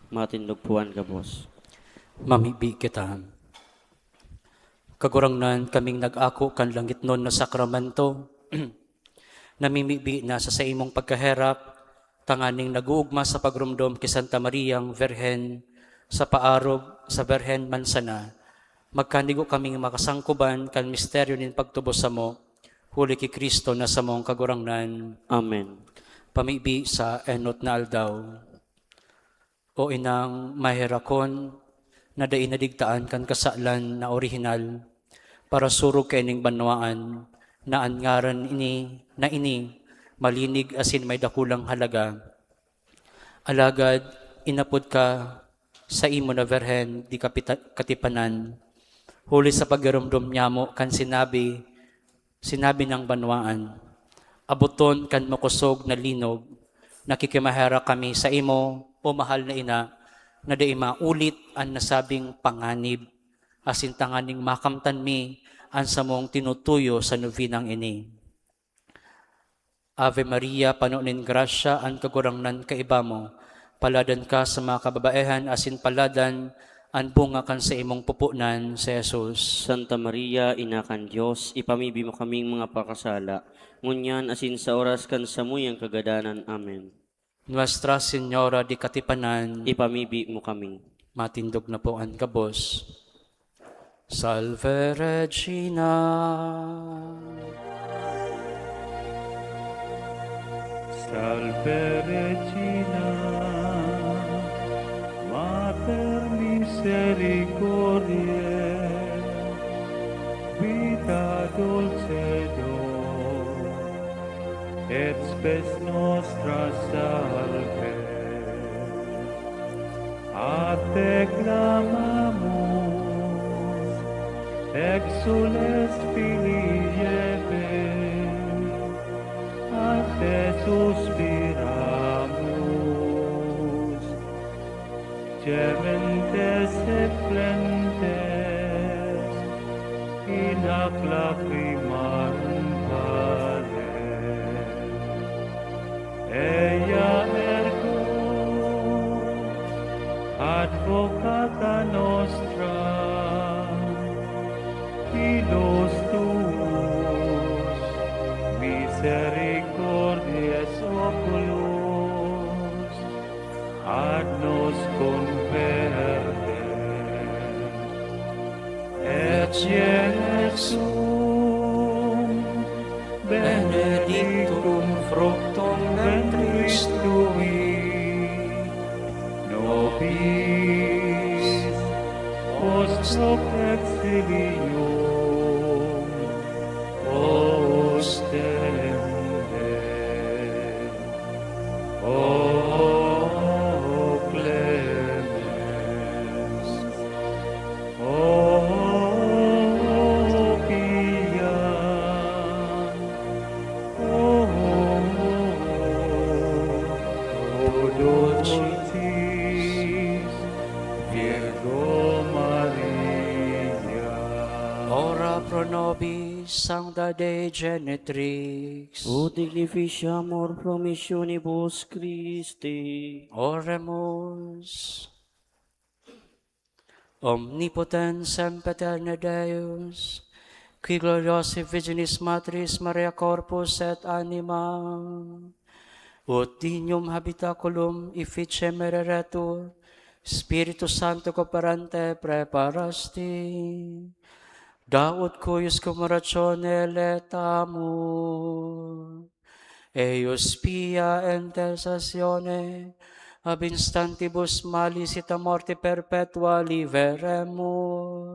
Matindog po an gabos. Mamibi kita. Kagurangnan, kaming nag-ako kan langitnon na sakramento, namimibi na sa saimong pagkaherak, tanganing nag-oogma sa pagromdom ki Santa Mariang Birhen sa paarog sa Birhen man sana, magkanigo kaming makasangkoban kan misteryo nin pagtubos samo, huli ki Cristo na samong Kagurangnan. Amen. Pamibi sa enot na aldaw. O Inang maherakon, na dai nadigtaan kan kasalan na orihinal, parasurog kaining banwaan, na an ngaran ini, na ini, malinig asin may dakulang halaga. Alagad inapod ka saimo na Birhen di kapita-, katipanan, huli sa pagiromdom nyamo kan sinabi, sinabi nang banwaan, "Aboton kan makosog na linog, nakikimaherak kami saimo, o mahal na ina, na dai maulit an nasabing panganib, asin tanganing makamtan mi an samong tinutuyo sa novenang ini." Ave Maria, pano nin grasya, an Kagurangnan kaiba mo. Paladan ka sa mga kababaehan, asin paladan an bunga kan saimong pupunan, si Jesus. Santa Maria, Ina kan Dios, ipamibi mo kaming mga pakasala, ngunyan asin sa oras kan samuyang kagadanan. Amen. Nuestra Señora de Katipanan, ipamibi mo kami. Matindog na po an gabos. Salve Regina. Salve Regina, Mater Misericordiae, Vita Dulcedo, et Spes Nostra Salve. A te clamamus, exsules filii Hevae, a te suspiramus, gementes et flentes in hac lacrimarum vale. Eia ergo, advocata nostra, ilus tuus, misericordiae oculos, ad nos converte. Ecce Iesus, benedictum fructum ventris tui, nobis post hoc exilium ostende. O Pro nobis Sancta Dei Genitrix. Ut dignificiamur promissionibus Christi. Oremus. Omnipotens Sempiterne Deus, qui gloriosae Virginis Matris Maria corpus et anima, ut dignum habitaculum efficiem ereretur, Spiritu Sancto cooperante preparasti, da ut cuius cum oratione laetamur, eius pia intercessione ab instantibus malis et a morte perpetua liberemur.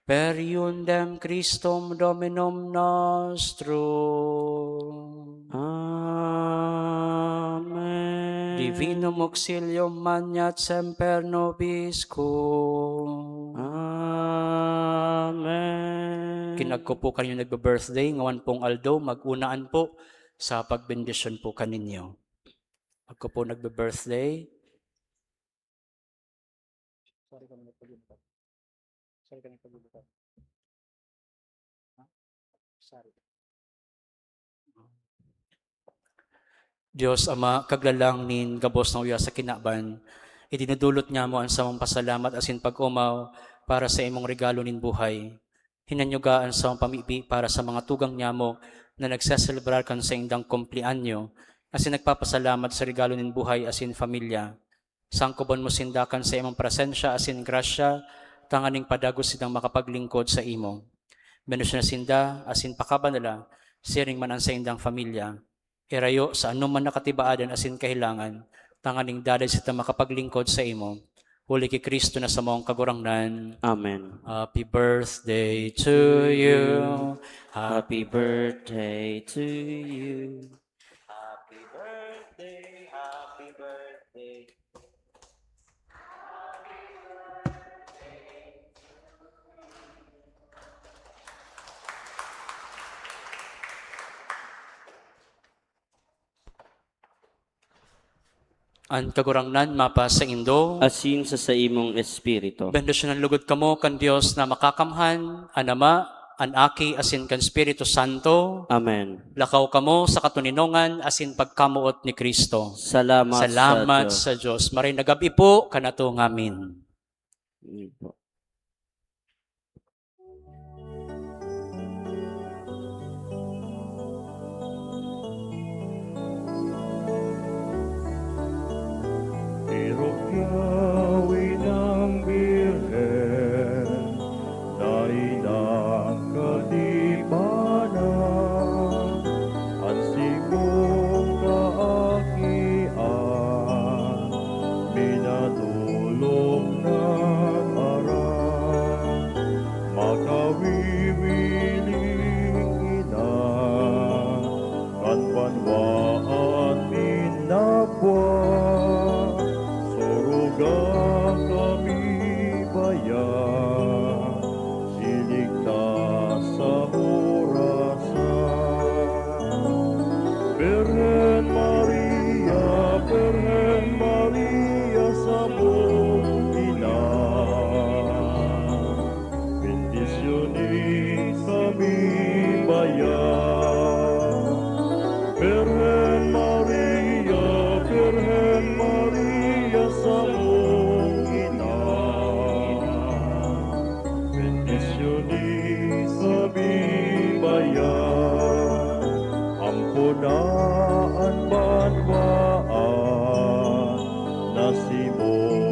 Per eundem Christum Dominum nostrum. Amen. Divinum auxilium maneat semper nobiscum. Amen. Kinagko po kayo nagbe-birthday, ngawan pong aldo, mag-unaan po sa pagbendisyon po kaninyo. Pagko po nagbe-birthday. Sorry kami nagpaglibot. Sorry kami nagpaglibot. Ha? Sorry. Dios Ama, kaglalang nin gabos na uya sa kinaban, idinudulot niamo an samong pasalamat asin pag-omaw para sa imong regalo nin buhay. Hinanyuga an samong pamibi para sa mga tugang niamo na nagseselebrar kan saindang kumpleanyo, asin nagpapasalamat sa regalo nin buhay asin pamilya. Sangkubon mo sinda kan saimong presensya asin grasya, tanganing padagos sindang makapaglingkod sa imo. Bendisyon sinda asin pakabanala, siring man an saindang pamilya. Irayo sa anoman na katibaadan asin kahelangan, tanganing daday sinda makapaglingkod sa imo. Huli ki Cristo na samong Kagurangnan. Amen. Happy birthday to you. Happy birthday to you. Happy birthday, happy birthday. An Kagurangnan mapasaindo. Asin sa saimong espiritu. Bendisyonan lugod kamo kan Dios na Makakamhan, an Ama, an Aki, asin kan Espiritu Santo. Amen. Lakaw kamo sa katoninongan asin pagkamoot ni Cristo. Salamat sa Salamat Dios. sa Dios. Maray na gab-i po kanato ngamin. Yun po. Irukyaw inang Birhen na inang katipanan, an simong kaakian minatulong nag-aram. Makawiwiling ina kan banwaan nin nabwa, soroga kami bayan, iligtas sa orasan. Birhen Maria, Birhen Maria, samong ina, bendisyoni kami bayan. Birhen Maria, Birhen Maria, samong ina, bendisyoni kami bayan. Ampo na an banwaan na simong